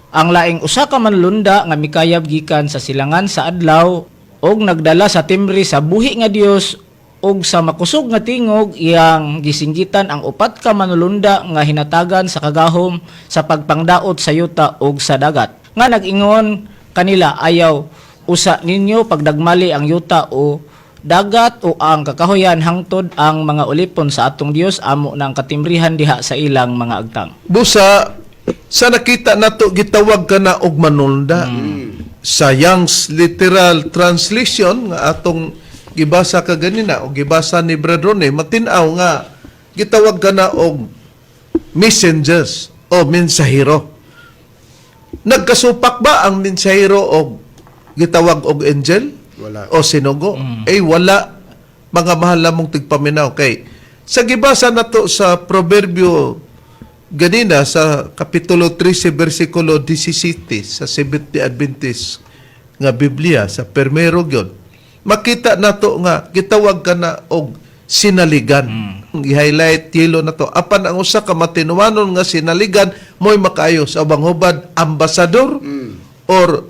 ang laing usa ka manulunda nga mikayab gikan sa silangan sa adlaw og nagdala sa timbre sa buhi nga Dios, og sa makusog nga tingog iyang gisinggitan ang upat ka manulunda nga hinatagan sa kagahom sa pagpangdaot sa yuta ug sa dagat nga nag-ingon kanila: 'Ayaw usa ninyo pagdagmali ang yuta o dagat o ang kakahuyan hangtod ang mga ulipon sa atong Dios amo nang katimbrihan diha sa ilang mga agtang.'" Busa sa nakita nato gitawag kana og manulunda. Sa Young's Literal Translation nga atong gibasa kaganina o gibasa ni Brad Rone, matin-aw nga gitawag kana og messengers o mensahero. Nagkasupak ba ang mensahero og gitawag og angel? Wala. O sinugo? Eh wala, mga mahal namong tigpaminaw, kay sa gibasa nato sa Proverbio ganina sa Kapitulo 13 versikulo 17 sa Seventh Day Adventist nga Biblia sa Permero gyud, makita nato nga gitawag kana og sinaligan. I-highlight yellow na to. Apan ang usa ka matinuwanon nga sinaligan mo'y makaayo sa ubang hubad ambasador or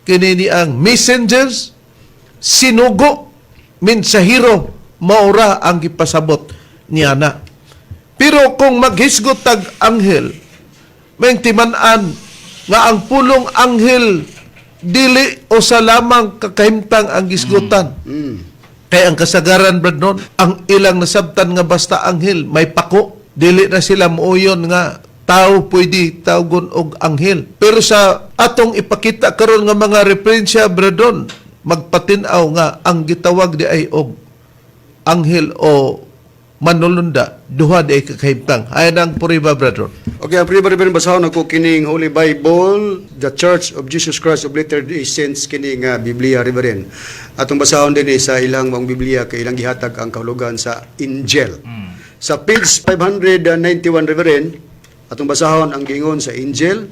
kini ni ang messengers, sinugo, mensahero, maura ang gipasabot niya na. Pero kung maghisgot tag anghel, may timan-an nga ang pulong anghel dili o sa lamang kakahimtang ang gisgutan. Kay ang kasagaran, brad, nun, ang ilang nasabtan nga basta anghel, may pako. Dili na sila muuyon nga tao pwede tawgon og anghel. Pero sa atong ipakita karon nga mga referensya, brethren, magpatin-aw nga ang gitawag di ay og anghel o manulunda, duha di ay kakahimtang. Ay ang puriba, brethren. Okay, ang prima rin basahon ako kining Holy Bible, The Church of Jesus Christ of Latter-day Saints kining Biblia, Reverend. Atong basahon din eh, sa ilang mga Biblia kay ilang gihatag ang kahulugan sa angel. Sa page 591, Reverend, atong basahon ang giingon sa angel.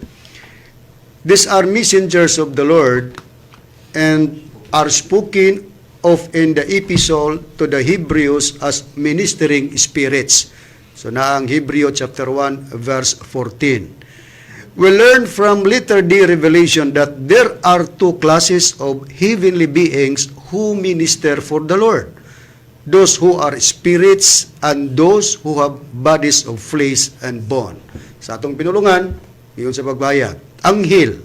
"These are messengers of the Lord and are spoken of in the epistle to the Hebrews as ministering spirits." So na ang Hebreo chapter 1 verse 14. "We learn from later day revelation that there are two classes of heavenly beings who minister for the Lord." Those who are spirits and those who have bodies of flesh and bone. Sa atong pinulungan, ingon sa pagbayad, anghel.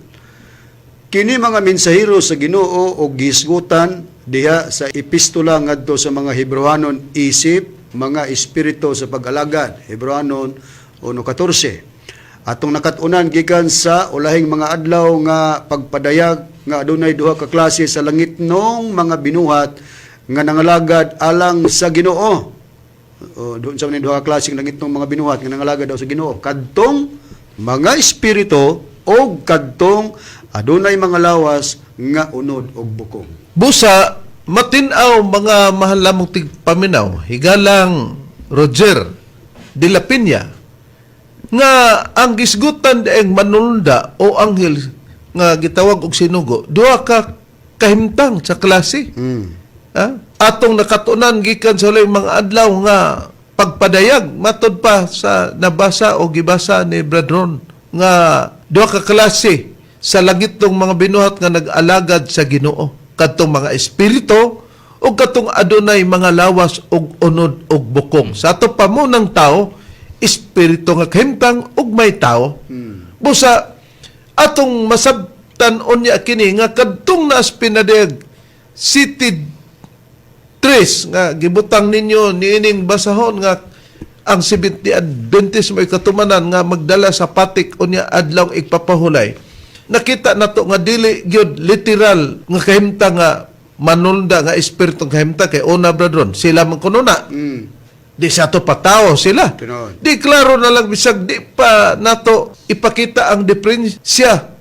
Kini mga mensahero sa Ginoo og gihisgutan diha sa epistola ngadto sa mga Hebreohanon isip mga espiritu sa pag-alagad. Hebreohanon 1:14. Atong nakat-unan gikan sa ulahing mga adlaw nga pagpadayag nga adunay duha ka klase sa langitnong mga binuhat nga nangalagad alang sa Ginoo. O, doon sa mga duha ka klase ng langitnong mga binuhat nga nangalagad daw sa Ginoo. Kadtong mga espiritu o kadtong adunay mga lawas nga unod og bukong. Busa, matinaw, mga mahal lamong tigpaminaw, higalang Roger de la Peña, nga ang gisgutan daeng manulunda o anghel nga gitawag og sinugo, duha ka kahimtang sa klase. Ha? Atong nakatunan gikan sa uling mga adlaw nga pagpadayag, matod pa sa nabasa o gibasa ni Bradron, nga duha ka klase sa langit ng mga binuhat nga nag-alagad sa Ginoo, kadtong mga espiritu o kadtong adunay mga lawas ug unod ug bukong. Sa ato pa mo ng tao, espiritu nga kahimtang ug may tao. Busa atong masabtan unya kini nga kadtong naas pinadayag City Tres nga gibutang ninyo niining basahon nga ang 70 Adventist may katumanan nga magdala sa patik unya adlaw igpapahulay. Nakita nato nga dili gyud literal nga kahimtang nga manulda nga espiritu kahimtang, kay una, brethren, sila man kuno na. Di sa ato patao sila. Tinuod. Di klaro na lang bisag di pa nato ipakita ang diferensya.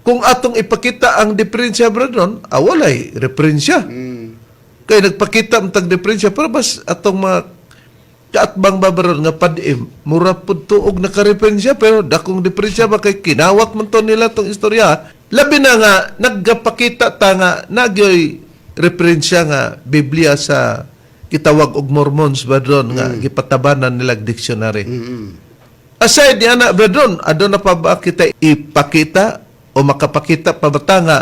Kung atong ipakita ang diferensya, brethren, walay referensya. Kay nagpakita ang tag diferensya, pero bas atong mga kaatbang babaron nga padim, mura pud tuog nakareferensya, pero dakong diferensya ba kay kinawat man to nila tong istorya. Labi na nga nagapakita ta nga nagyoy referensya nga Biblia sa kitawag og Mormons, brethren, nga gipatabanan nila dictionary. Aside ni ana, brethren, aduna pa ba kita ipakita o makapakita pa ba ta nga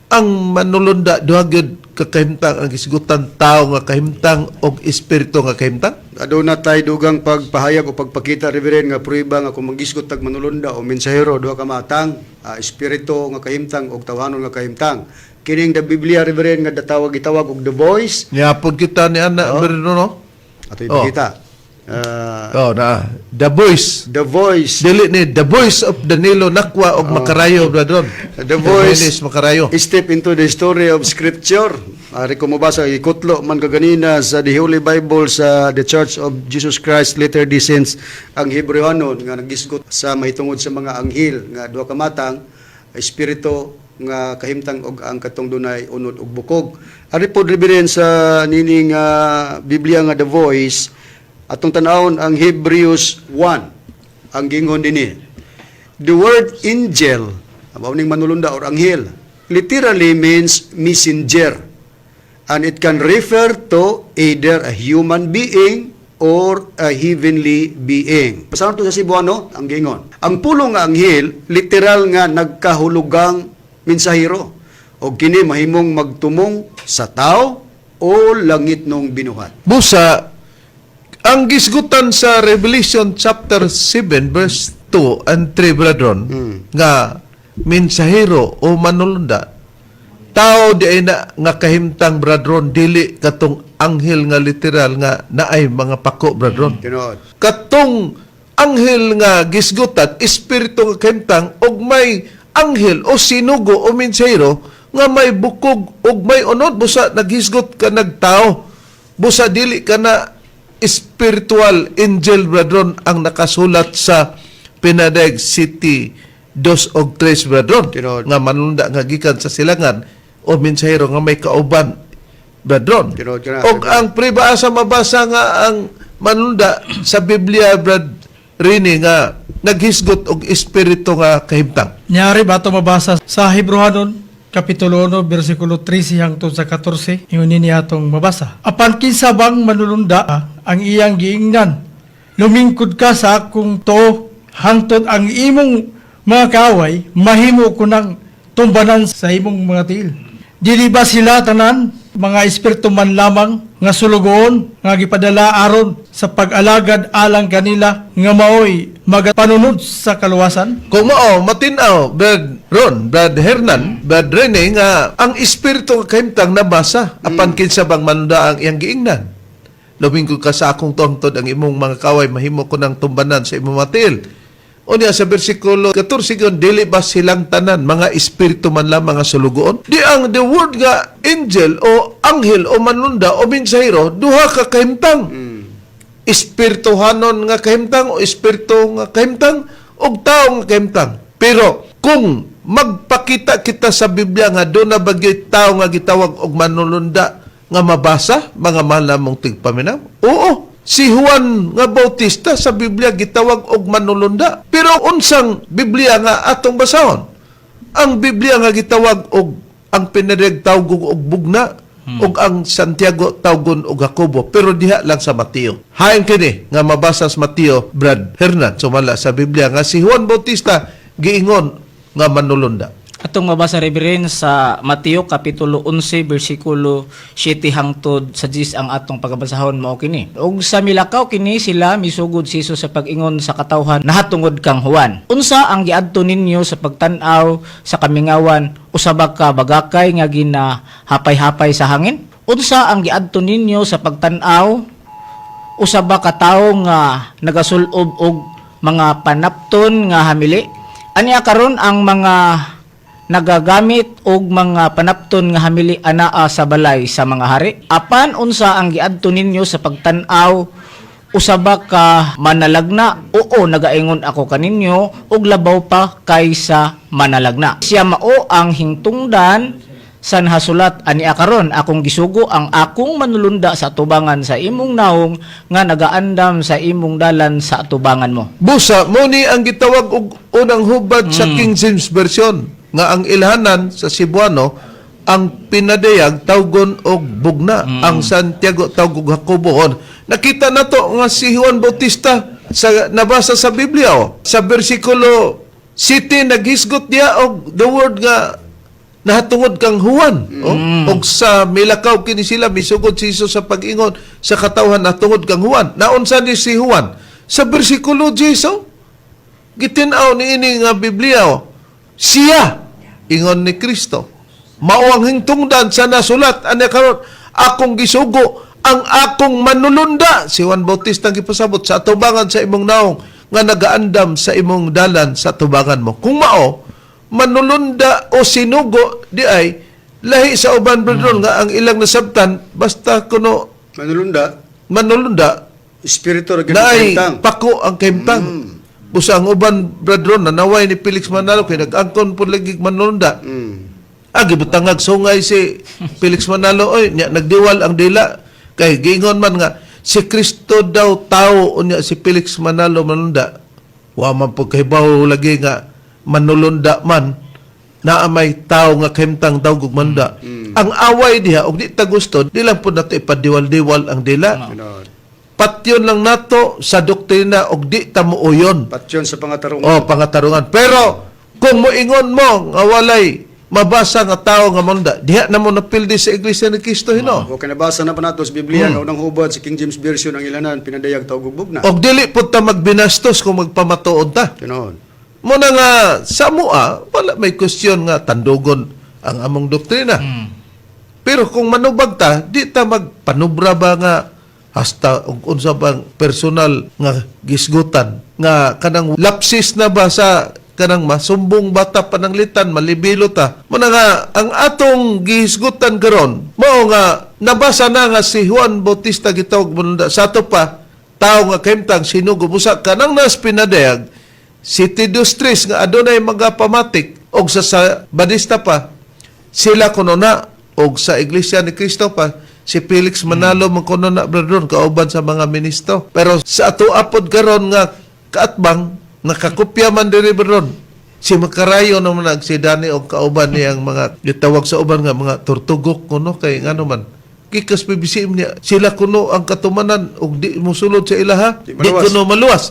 ang manulunda duha gyud kakahimtang ang gisgutan, tao nga kahimtang og espiritu nga kahimtang? Aduna tay dugang pagpahayag o pagpakita, Reverend, nga prueba nga kung manggisgot tag manulunda o mensahero, duha ka matang, espiritu nga kahimtang og tawhanon nga kahimtang. Kining the Biblia, Reverend, nga datawag gitawag og The Voice. Niapod kita ni ana, brethren, no? Ato ipakita. Oh, na The Voice. The Voice. Dili ni The Voice of Danilo Nakwa og Makarayo, brethren. The Voice. Dennis Makarayo. Step into the story of Scripture. Ari ko mobasa, ikutlo man kaganina sa The Holy Bible sa The Church of Jesus Christ Latter-day Saints ang Hebreohanon nga nagisgot sa mahitungod sa mga anghel nga duha ka matang, espiritu nga kahimtang og ang katong dunay unod og bukog. Ari pod, Reverend, sa nining Biblia nga The Voice, atong tan-awon ang Hebrews 1, ang gingon dinhi. The word angel, abaw ning manulunda or anghel, literally means messenger. And it can refer to either a human being or a heavenly being. Pasaron to sa Cebuano, ang gingon. Ang pulong nga anghel, literal nga nagkahulugang mensahero. O kini mahimong magtumong sa tao o langitnong binuhat. Busa, ang gisgutan sa Revelation chapter 7 verse 2 and 3, brethren, nga mensahero o manulunda, tao di ay na nga kahimtang, brethren, dili katong anghel nga literal nga naay mga pako, brethren. Tinuod. Katong anghel nga gisgutan, espiritu nga kahimtang og may anghel o sinugo o mensahero nga may bukog og may unod. Busa naghisgot ka nagtao, busa dili ka na spiritual angel, brethren, ang nakasulat sa Pinadeg City 2 og 3, brethren, Tinuod. nga manunda nga gikan sa silangan o mensahero nga may kauban, brethren. Tinuod ka na, Og brethren. ang pribasa mabasa nga ang manunda sa Biblia, Brad Rini, nga naghisgot og espiritu nga kahimtang. Nyari ba ito mabasa sa Hebreohanon, Kapitulo 1, versikulo 13 hangtod sa 14, ingon nini atong mabasa. "Apan kinsa bang manulunda ang iyang giingnan? Lumingkod ka sa akong tuo hangtod ang imong mga kaaway mahimo ko ng tumbanan sa imong mga tiil. Dili ba sila tanan Mga espiritu man lamang nga sulugoon nga gipadala aron sa pag-alagad alang kanila nga maoy magapanunod sa kaluwasan? Kung mao, matinaw, Brad Ron, Brad Hernan, Brad Rene, nga ang espiritu nga kahimtang nabasa, apan kinsa bang manunda ang iyang giingnan? "Lumingkod ka sa akong tuang hangtod ang imong mga kaway mahimo ko ng tumbanan sa imong mga tiil." Unya sa bersikulo 14 yun, dili ba silang tanan mga espiritu man lamang nga sulugoon? Di ang the word nga angel o anghel o manunda o mensahero, duha ka kahimtang. Espirituhanon nga kahimtang o espiritu nga kahimtang o tao nga kahimtang. Pero kung magpakita kita sa Biblia nga doon na bagay tao nga gitawag og manulunda nga mabasa, mga mahal namong tigpaminaw? Oo. Si Juan nga Bautista sa Biblia gitawag og manulunda. Pero unsang Biblia nga atong basahon? Ang Biblia nga gitawag og ang Pinadayag tawgon og bugna ug ang Santiago tawgon og Jacobo, pero diha lang sa Mateo. Hain kini nga mabasa sa Mateo, Brad Hernan, sumala sa Biblia nga si Juan Bautista giingon nga manulunda. Atong mabasa, Reverend, sa Mateo kapitulo 11 bersikulo 7 hangtod sa 10 ang atong pagabasahon mao kini. Ug sa milakaw kini sila, misugod si Jesus sa pag-ingon sa katawhan nahatungod kang Juan. "Unsa ang giadto ninyo sa pagtan-aw sa kamingawan? Usa ba ka bagakay nga ginahapay-hapay sa hangin? Unsa ang giadto ninyo sa pagtan-aw? Usa ba ka tawo nga nagasul-ob og mga panapton nga hamili? Ania karon ang mga nagagamit og mga panapton nga hamili anaa sa balay sa mga hari. Apan unsa ang giadto ninyo sa pagtan-aw? Usa ba ka manalagna? Oo, nagaingon ako kaninyo og labaw pa kaysa manalagna. Siya mao ang hingtungdan sa nahasulat: 'Ania karon akong gisugo ang akong manulunda sa atubangan sa imong naong nga nagaandam sa imong dalan sa atubangan mo.'" Busa, mo ni ang gitawag og unang hubad sa King James Version nga ang ilhanan sa Cebuano, ang Pinadayag tawgon og bugna, ang Santiago tawgog Jacobo. On, nakita nato nga si Juan Bautista sa nabasa sa Biblia, oh. Sa bersikulo 7 naghisgot niya og the word nga nahatungod kang Juan, oh. Og sa milakaw kini sila, misugod si Jesus sa pag-ingon sa katawhan natungod kang Juan. Naunsa ni si Juan? Sa bersikulo 10, oh, gitin-aw ni ini nga Biblia, oh. "Siya," ingon ni Kristo, "mao ang hingtungdan sa nasulat: 'Ania karon akong gisugo ang akong manulunda,'" si Juan Bautista ang gipasabot, "sa atubangan sa imong naong nga nagaandam sa imong dalan sa atubangan mo." Kung mao manulunda o sinugo di ay lahi sa uban, brethren, nga ang ilang nasabtan basta kuno Manulunda, manulunda espiritu ra gyud na ay kahimtang. Pako ang kahimtang. Busa ang uban, brethren, nanaway ni Felix Manalo kay nag-angkon po lagi manulunda. Ah, gibutangag sungay si Felix Manalo oy, nya nagdiwal ang dila kay giingon man nga si Kristo daw tao, unya si Felix Manalo manulunda. Wa man pud kahibaw lagi nga manulunda man naa may tao nga kahimtang daw ug manulunda. Ang away diha og di ta gusto, di lang pud nato ipadiwal-diwal ang dila. Tinuod. Patyon lang nato sa doktrina og di ta muuyon. Patyon sa pangatarungan. O pangatarungan. Pero kung moingon mo nga walay mabasa nga tao nga manunda, diha na mo napildi sa Iglesia ni Cristo hino. O kinabasa na pa nato sa Biblia nga unang hubad sa King James Version ang ilanan Pinadayag tawag og bugna. Og dili pud ta magbinastos kung magpamatuod ta. Tinuod. Muna nga sa mua, wala may question nga tandugon ang among doktrina. Pero kung manubag ta, di ta magpanubra ba nga hasta og unsa bang personal nga gisgutan nga kanang lapsis na ba sa kanang masumbong bata pananglitan malibilo ta. Muna nga ang atong gihisgutan karon mao nga nabasa na nga si Juan Bautista gitawag manunda, sa ato pa tao nga kahimtang sinugo, busa kanang nas Pinadayag si Tidus Tres nga adunay mga pamatik og sa Badista pa sila kuno na, og sa Iglesia ni Cristo pa si Felix Manalo man kuno na, brother, kauban sa mga ministro. Pero sa ato apod karon nga kaatbang nakakopya man diri, brother, si Makarayo naman nag si Dani og kauban niyang mga gitawag sa uban nga mga tortugok kuno, kay ngano man gikas PBCM niya sila kuno ang katumanan og di musulod sa ilaha Di di maluwas. kuno maluwas.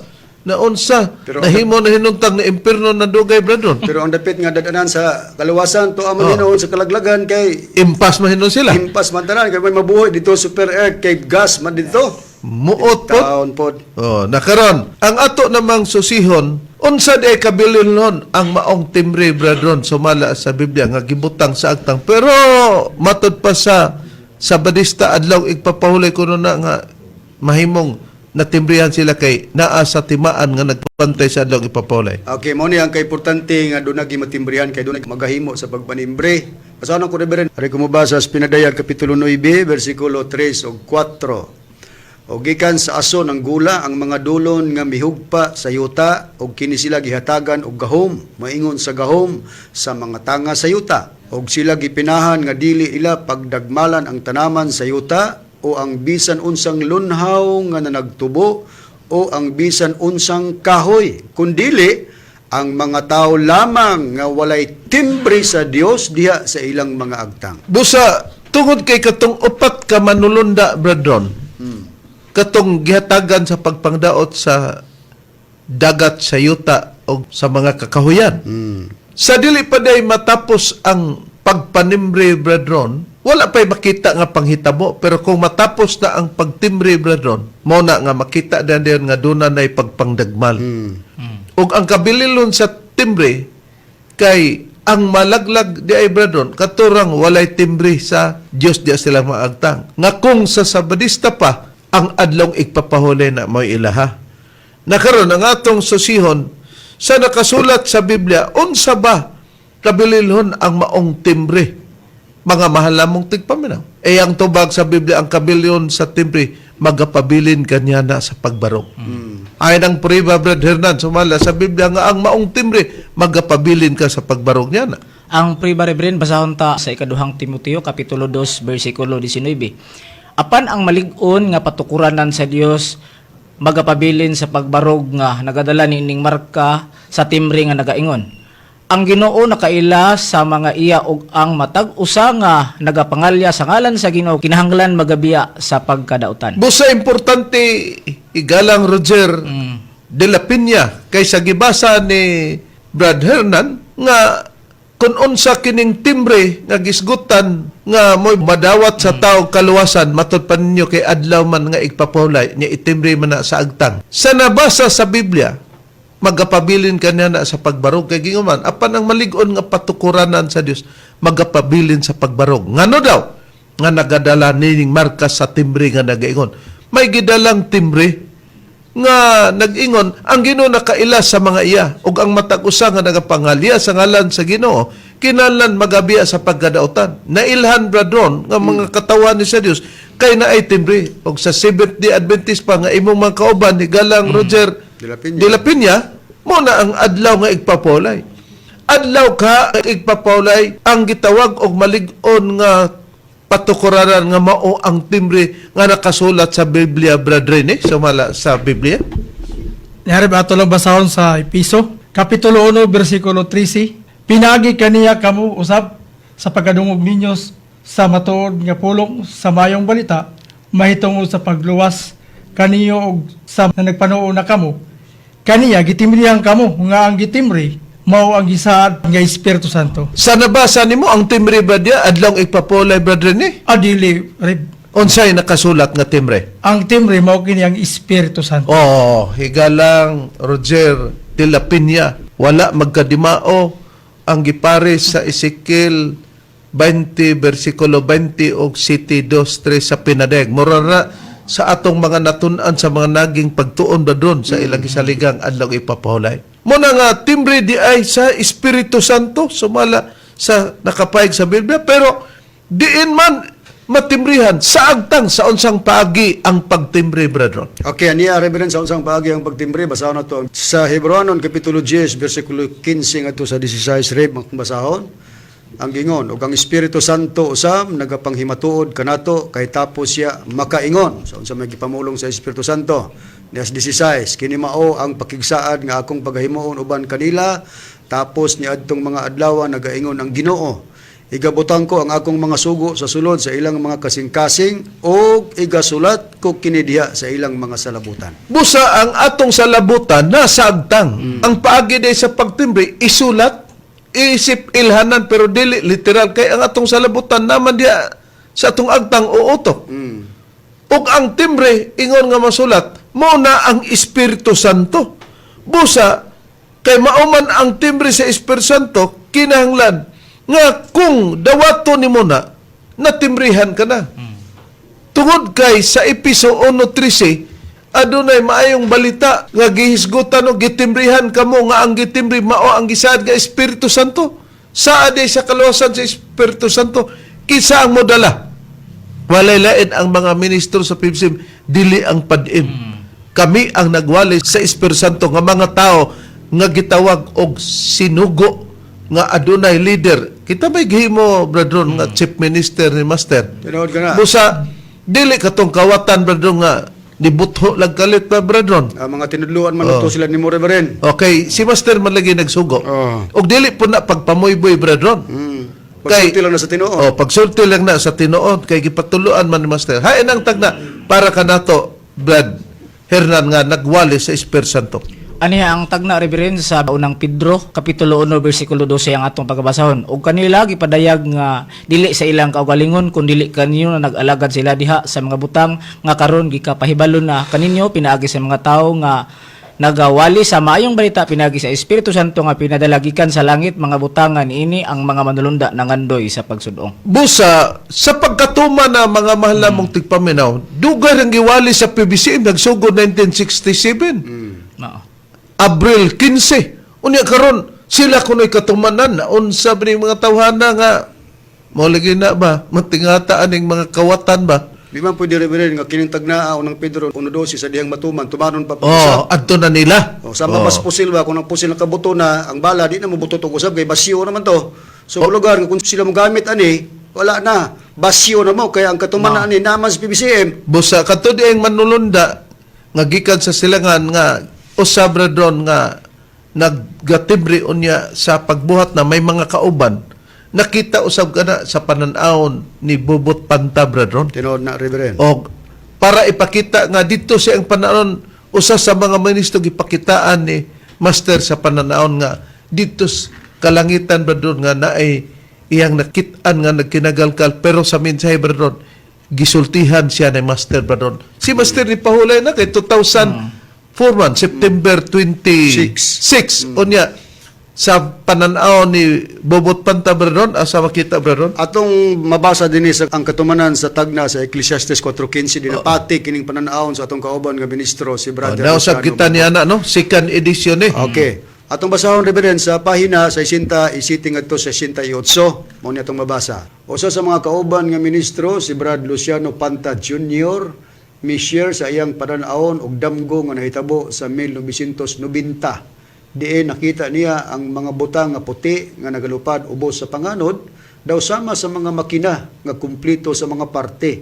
Na unsa Pero nahimo na hinuntang na impierno na dugay, brethren. Pero ang dapit nga dadanan sa kaluwasan to ang Oh. oh, sa kalaglagan kay Impas mahinon sila. impas man tanan kay may mabuhi dito super earth kay gas man dito. Muot po. Taon pod. Oh, nakaron. Ang ato namang susihon, unsa di ay kabilinhon ang maong timbre, brethren, sumala sa Biblia nga gibutang sa agtang. Pero matod pa sa Sabadista, adlaw igpapahulay kuno na nga mahimong natimbrihan sila kay naa sa timaan nga nagpantay sa adlaw igpapahulay. Okay, mao ni ang kaimportante nga dunay matimbrihan kay dunay magahimo sa pagpanimbre. Basahon ko, Reverend. Ari ko mobasa sa Pinadayag kapitulo 9 bersikulo 3 ug 4. O gikan sa aso ng gula ang mga dulon nga mihugpa sa yuta og kini sila gihatagan og gahom maingon sa gahom sa mga tanga sa yuta og sila gipinahan nga dili ila pagdagmalan ang tanaman sa yuta o ang bisan unsang lunhaw nga nanagtubo o ang bisan unsang kahoy, kundili ang mga tao lamang nga walay timbre sa Dios diha sa ilang mga agtang. Busa tungod kay katong upat ka manulunda, brethren, katong gihatagan sa pagpangdaot sa dagat, sa yuta o sa mga kakahuyan. Sa dili pa day matapos ang pagpanimbre, brethren, wala pa'y makita nga panghitabo. Pero kung matapos na ang pagtimbre, brethren, mao na nga makita na din nga doon na na'y pagpangdagmal. Ug ang kabililon sa timbre kay ang malaglag di ay, brethren, katurang walay timbre sa Dios di sila maagtang. Nga kung sa Sabadista pa ang adlong igpapahuli na mo'y ilaha. Nakaron ang atong susihon sa nakasulat sa Biblia, unsa ba kabililhon ang maong timbre? Mga mahal namong tigpaminaw. Eh ang tubag sa Biblia, ang kabililhon sa timbre, magapabilin kanya na sa pagbarog. Ay ang prueba, Brad Hernan, sumala sa Biblia nga ang maong timbre, magapabilin ka sa pagbarog niya na. Ang priba, Reverend, basahon ta sa ikaduhang Timoteo kapitulo 2 bersikulo 19. Apan ang malig-on nga patukuranan sa Dios magapabilin sa pagbarog nga nagadala niining marka sa timbre nga nagaingon. Ang Ginoo nakaila sa mga iya ug ang matag usa nga nagapangalya sa ngalan sa Ginoo kinahanglan magabiya sa pagkadautan. Busa importante igalang Roger de la Peña kaysa gibasa ni Brad Hernan nga kung unsa kining timbre nga gisgutan nga mo'y madawat sa tao kaluwasan matod pa ninyo kay adlaw man nga igpapahulay niya itimbre man na sa agtang. Sa nabasa sa Biblia, magapabilin kanya na sa pagbarog kay gingon apan ang malig-on nga patukuranan sa Dios magapabilin sa pagbarog ngano daw nga nagadala nining marka sa timbre nga nagaingon may gidalang timbre nga nag-ingon ang Ginoo nakaila sa mga iya ug ang matag usa nga nagapangalya sa ngalan sa Ginoo kinahanglan magabiya sa pagkadautan. Nailhan, brethren, nga mga katawan ni sa Dios kay naay timbre ug sa Seventh Day Adventist pa nga imong mga kauban ni Galang Roger De La Peña. De La Peña mo na ang adlaw nga igpapolay. Adlaw ka igpapolay ang gitawag og malig-on nga patukuranan nga mao ang timbre nga nakasulat sa Biblia, brethren, eh, sumala sa Biblia. Nihari ba ato lang basahon sa Episo? Kapitulo 1, versikulo 13. Pinagi kaniya kamo usab sa pagkadungog ninyo sa matuod nga pulong sa mayong balita, mahitungod sa pagluwas kaniyo og sa nagpanuo na kamo. Kaniya gitimrihan kamo nga ang gitimri mao ang gisaad nga Espiritu Santo. Sa nabasa nimo ang timbre ba diya adlaw igpapolay, brethren, eh? Adili rib. Unsay nakasulat nga timbre? Ang timri mao kini ang Espiritu Santo. Oh, higalang Roger de la Peña, wala magkadimao ang gipares sa Ezekiel 20 versikulo 20 og City 2:3 sa Pinadeg. Mura na sa atong mga natun-an sa mga naging pagtuon ba doon sa ilang gisaligang adlaw ipapahulay. Muna nga timbre di ay sa Espiritu Santo sumala sa nakapayag sa Biblia, pero diin man matimbrihan sa agtang sa unsang paagi ang pagtimbre, brethren? Okay, aniya, Reverend, sa unsang paagi ang pagtimbre, basahon na to. Sa Hebreoanon, Kapitulo 10, versikulo 15 ngadto sa 16, Rev, ang basahon. Ang gingon, ug ang Espiritu Santo usab nagapanghimatuod kanato kay tapos siya makaingon. Sa unsa may gipamulong sa Espiritu Santo. Nias 16, kini mao ang pakigsaad nga akong pagahimuon uban kanila tapos niadtong mga adlaw, nagaingon ang Ginoo. Igabutang ko ang akong mga sugo sa sulod sa ilang mga kasing-kasing ug igasulat ko kini diha sa ilang mga salabutan. Busa ang atong salabutan nasa agtang. Ang paagi day sa pagtimbre isulat, isip ilhanan, pero dili literal kay ang atong salabutan naman diha sa atong agtang o utok. Ug ang timbre ingon nga masulat mao na ang Espiritu Santo. Busa kay mauman ang timbre sa Espiritu Santo, kinahanglan nga kung dawato nimo na, natimbrihan ka na. Tungod kay sa Episo 1:13, adunay maayong balita nga gihisgutan o gitimbrihan kamo nga ang gitimbre mao ang gisaad nga Espiritu Santo. Saad ay sa kaluwasan sa Espiritu Santo, kinsa ang modala? Walay lain ang mga ministro sa PBCM, dili ang PADM. Kami ang nagwali sa Espiritu Santo nga mga tao nga gitawag og sinugo nga adunay leader. Kita may gihimo, brethren, nga chief minister ni master. Tinuod ka na. Busa dili katong kawatan, brethren, nga nibutho lang kalit pa, brethren. Ang mga tinudluan man to sila ni mo, Reverend. Okay, si master man lagi nagsugo. Oo. Og dili po na pagpamuyboy, brethren. Pagsulti lang na sa tinuod. Oh, pagsulti lang na sa tinuod kay gipatuluan man ni master. Hain ang tagna para kanato, Brad Hernan, nga nagwali sa Espiritu Santo. Aniya ang tagna, Reverend, sa Unang Pedro kapitulo 1 bersikulo 12 ang atong pagabasahon. Ug kanila gipadayag nga dili sa ilang kaugalingon kun dili kaninyo na nag-alagad sila diha sa mga butang nga karon gikapahibalo na kaninyo pinaagi sa mga tawo nga nagawali sa maayong balita pinaagi sa Espiritu Santo nga pinadala gikan sa langit, mga butangan ini ang mga manulunda nangandoy sa pagsudong. Busa sa pagkatuma na mga mahal namong tigpaminaw, dugay rang giwali sa PBCM, nagsugod 1967. Mao. Abril 15. Unya karon sila kuno'y katumanan na unsa ba ning mga tawhana nga mao lagi na ba matingata aning mga kawatan ba? Di man pwede, Reverend, nga kining tagnaa Unang Pedro 1:12 sa dihang matuman, tumanon pa pag-usap. Oh, adto na nila. Oh, sama pas pusil ba, kung ang pusil ng kabuto na, ang bala, di na mabuto tong usab, kay basyo naman to. So, lugar, nga kung sila mo gamit ani, wala na. Basyo na mo, kaya ang katuman na ani, naman sa PBCM. Busa kadto di ang manulunda nga gikan sa silangan nga usa brethren nga nagatibre unya sa pagbuhat na may mga kauban, nakita usab kana sa panan-awon ni Bobot Panta, brethren. Tinuod na, Reverend. Og para ipakita nga dito siya ang panahon, usa sa mga ministro gipakitaan ni master sa pananaon nga dito sa kalangitan, brethren, nga naay iyang nakit-an nga nagkinagalkal, pero sa mensahe, brethren, gisultihan siya ni master, brethren. Si master ni pahulay na kay 2004 man, September 26. Unya sa pananaw ni Bobot Panta, brethren, asa makita, brethren? Atong mabasa din sa ang katumanan sa tagna sa Ecclesiastes 4:15 dinapati kining pananawon sa atong kauban nga ministro si Oh, Brother nausab Luciano. kita niya na, no, second edition eh. Okay. Atong basahon, Reverend, sa pahina 67 ngadto 68 mao ni atong mabasa. Usa sa mga kauban nga ministro si Brad Luciano Panta Jr. mi-share sa iyang panan-awon og damgo nga nahitabo sa 1990. Diin nakita niya ang mga butang nga puti nga nagalupad ubos sa panganod daw sama sa mga makina nga kumpleto sa mga parte.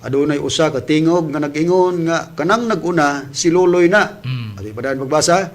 Adunay usa ka tingog nga nag-ingon nga kanang nag-una si Loloy na. Ati pa magbasa.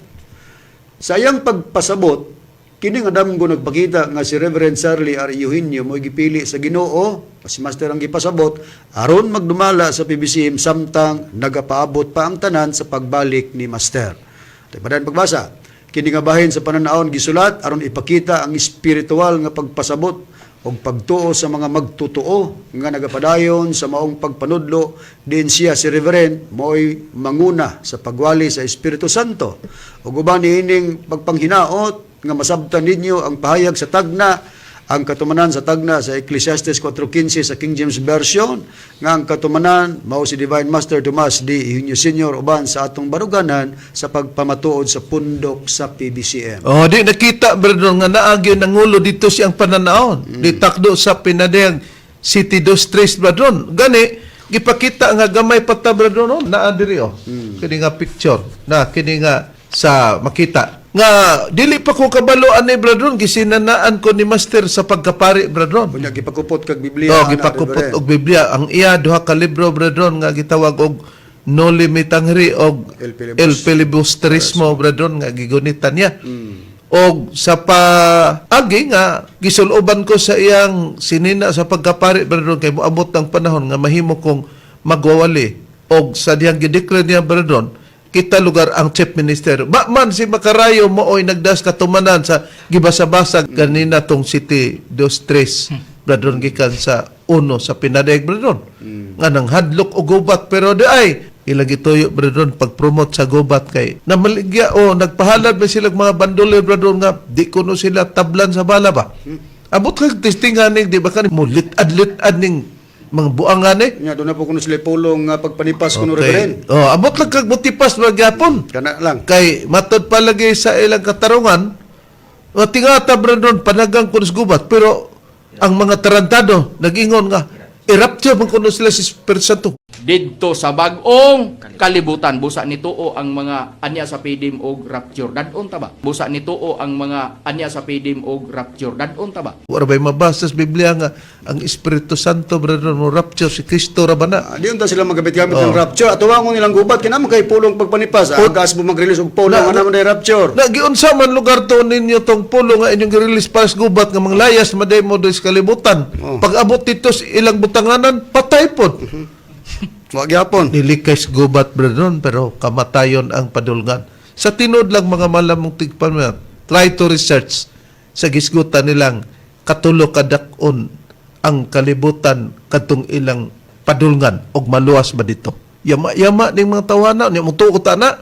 Sa iyang pagpasabot, kini nga damgo nagpakita nga si Reverend Charlie R. Eugenio mo'y gipili sa Ginoo, si Master ang gipasabot, aron magdumala sa PBCM samtang nagapaabot pa ang tanan sa pagbalik ni Master. Tayo pagbasa. Kini nga bahin sa pananawon gisulat aron ipakita ang espiritual nga pagpasabot og pagtuo sa mga magtotoo nga nagapadayon sa maong pagpanudlo diin siya si Reverend mo'y manguna sa pagwali sa Espiritu Santo. Ug uban niining pagpanghinaot nga masabtan ninyo ang pahayag sa tagna, ang katumanan sa tagna sa Ecclesiastes 4:15 sa King James Version nga ang katumanan mao si Divine Master Tomas D. Eugenio Senior uban sa atong baruganan sa pagpamatuod sa pundok sa PBCM. Oh, di nakita, brethren, nga naagi nangulo dito siyang pananaon. Di takdo sa pinadayang City Dos Tres, brethren. Gani gipakita nga gamay pa ta, brethren, no? Naa diri oh. Kini nga picture na kini nga sa makita nga dili pa ko kabalo ani, brethren, gisinanaan ko ni master sa pagkapari, brethren. Unya gipakupot kag Biblia Oh, ana, gipakupot Reverend. og Biblia ang iya duha ka libro, brethren, nga gitawag og Noli Me Tangere og El Filibusterismo. El Filibusterismo, brethren, nga gigunitan niya. Og sa paagi nga gisuloban ko sa iyang sinina sa pagkapari, brethren, kay moabot ng panahon nga mahimo kong magwawali, og sa diyang gideclare niya, brethren, kita lugar ang chief minister. Ba man si Makarayo mooy nagdas katumanan sa gibasa-basa ganina tong City dos tres, brethren, gikan sa uno sa pinadeg, brethren. Nga nang hadlok og gubat, pero di ay ilang gituyo, brethren, pag-promote sa gubat kay namaligya o nagpahalad ba sila mga bandole, brethren, nga di kuno sila tablan sa bala ba. Abot kag testingan ning di ba kani mo lit-ad ning mga buangan eh. Nya doon na po kuno sila pulong nga pagpanipas kuno, Reverend. Oh, abot lang kag mutipas magyapon. Kana lang. Kay matod pa lagi sa ilang katarungan, o tingata, brethren, panagang kuno sa gubat, pero ang mga tarantado nag-ingon nga i-rapture man kuno sila si Espiritu Santo. Didto sa bag-ong kalibutan. Busa nituo ang mga anya sa PDM og rapture. Dadon ta ba? Busa nituo ang mga anya sa PDM og rapture. Dadon ta ba? Wala ba'y mabasa sa Biblia nga ang Espiritu Santo, brethren, mo rapture si Kristo ra ba na? Ah, di unta sila magabit-gamit ng rapture. Atuwangon nilang gubat kinamo kay pulong pagpanipas. Ah, gas mo mag-release og pulong ana man day rapture. Na giunsa man lugar to ninyo tong pulo nga inyong gi-release para sa gubat nga manglayas maday mo sa kalibutan. Oh. Pag abot dito sa ilang butanganan, patay pod. Wa gyapon. Nilikay sa gubat, brethren, pero kamatayon ang padulngan. Sa tinod lang, mga malamong tigpan, try to research sa gisgutan nilang katulo kadak-on ang kalibutan kadtong ilang padulngan og maluwas ba dito. Yama-yama ning mga tawana niya mo tuo ta na.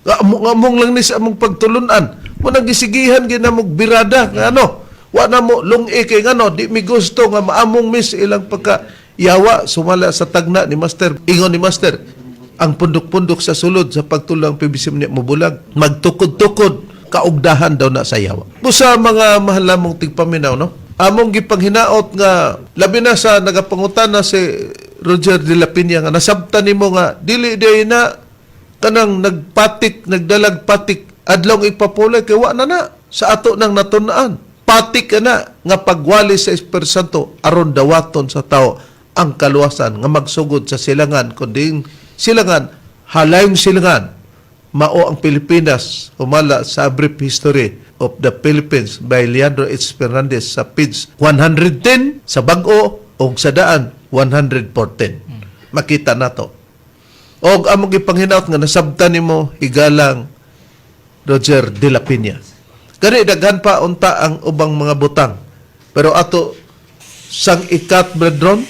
Nga among lang ni sa among pagtulunan. Mo nang gisigihan ginamog birada nga ano. Wa na mo lungi kay ngano di mi gusto nga maamong mis ilang pagka yawa sumala sa tagna ni Master. Ingon ni Master, ang pundok-pundok sa sulod sa pagtulang PBC ni mobulag magtukod-tukod kaugdahan daw na sa yawa. Busa, mga mahal namong tigpaminaw, no? Among gipanghinaot nga labi na sa nagapangutana si Roger de la Peña nga nasabtan nimo nga dili day na kanang nagpatik, nagdalag patik adlong ipapulay kay wa na na sa ato nang natun-an. Patik ka na nga pagwali sa Espiritu Santo aron dawaton sa tao ang kaluwasan nga magsugod sa silangan, kundi silangan halayong silangan mao ang Pilipinas, humala sa Brief History of the Philippines by Leandro H. Fernandez sa page 110 sa bag-o o sa daan 114. Makita nato. Og among gipanghinaot nga nasabtan nimo, higalang Roger de la Peña. Gani daghan pa unta ang ubang mga butang. Pero ato sang ikat, brethren,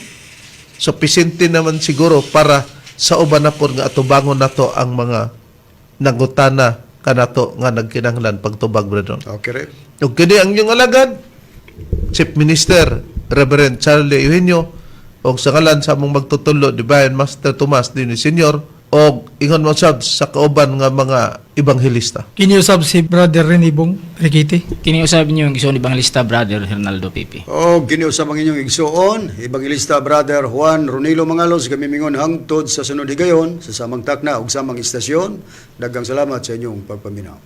so pisinte naman siguro para sa uban na pod nga atubangon nato ang mga nangutana kanato nga nagkinahanglan pagtubag, brethren. Okay, Rev. Ug kini ang inyong alagad, Chief Minister Reverend Charlie Eugenio, og sa ngalan sa among magtutulo, Divine Master Tomas Dini Senior, og ingon mo sab sa kauban nga mga ebanghelista. Kiniusab si Brother Rene Bong Rikiti. Kiniusab niyo ang igsoon Evangelista Brother Hernaldo Pipi. O giniusab ang inyong igsoon, Evangelista Brother Juan Ronilo Mangalos, kami mingon hangtod sa sunod higayon sa samang takna ug samang istasyon. Daghang salamat sa inyong pagpaminaw.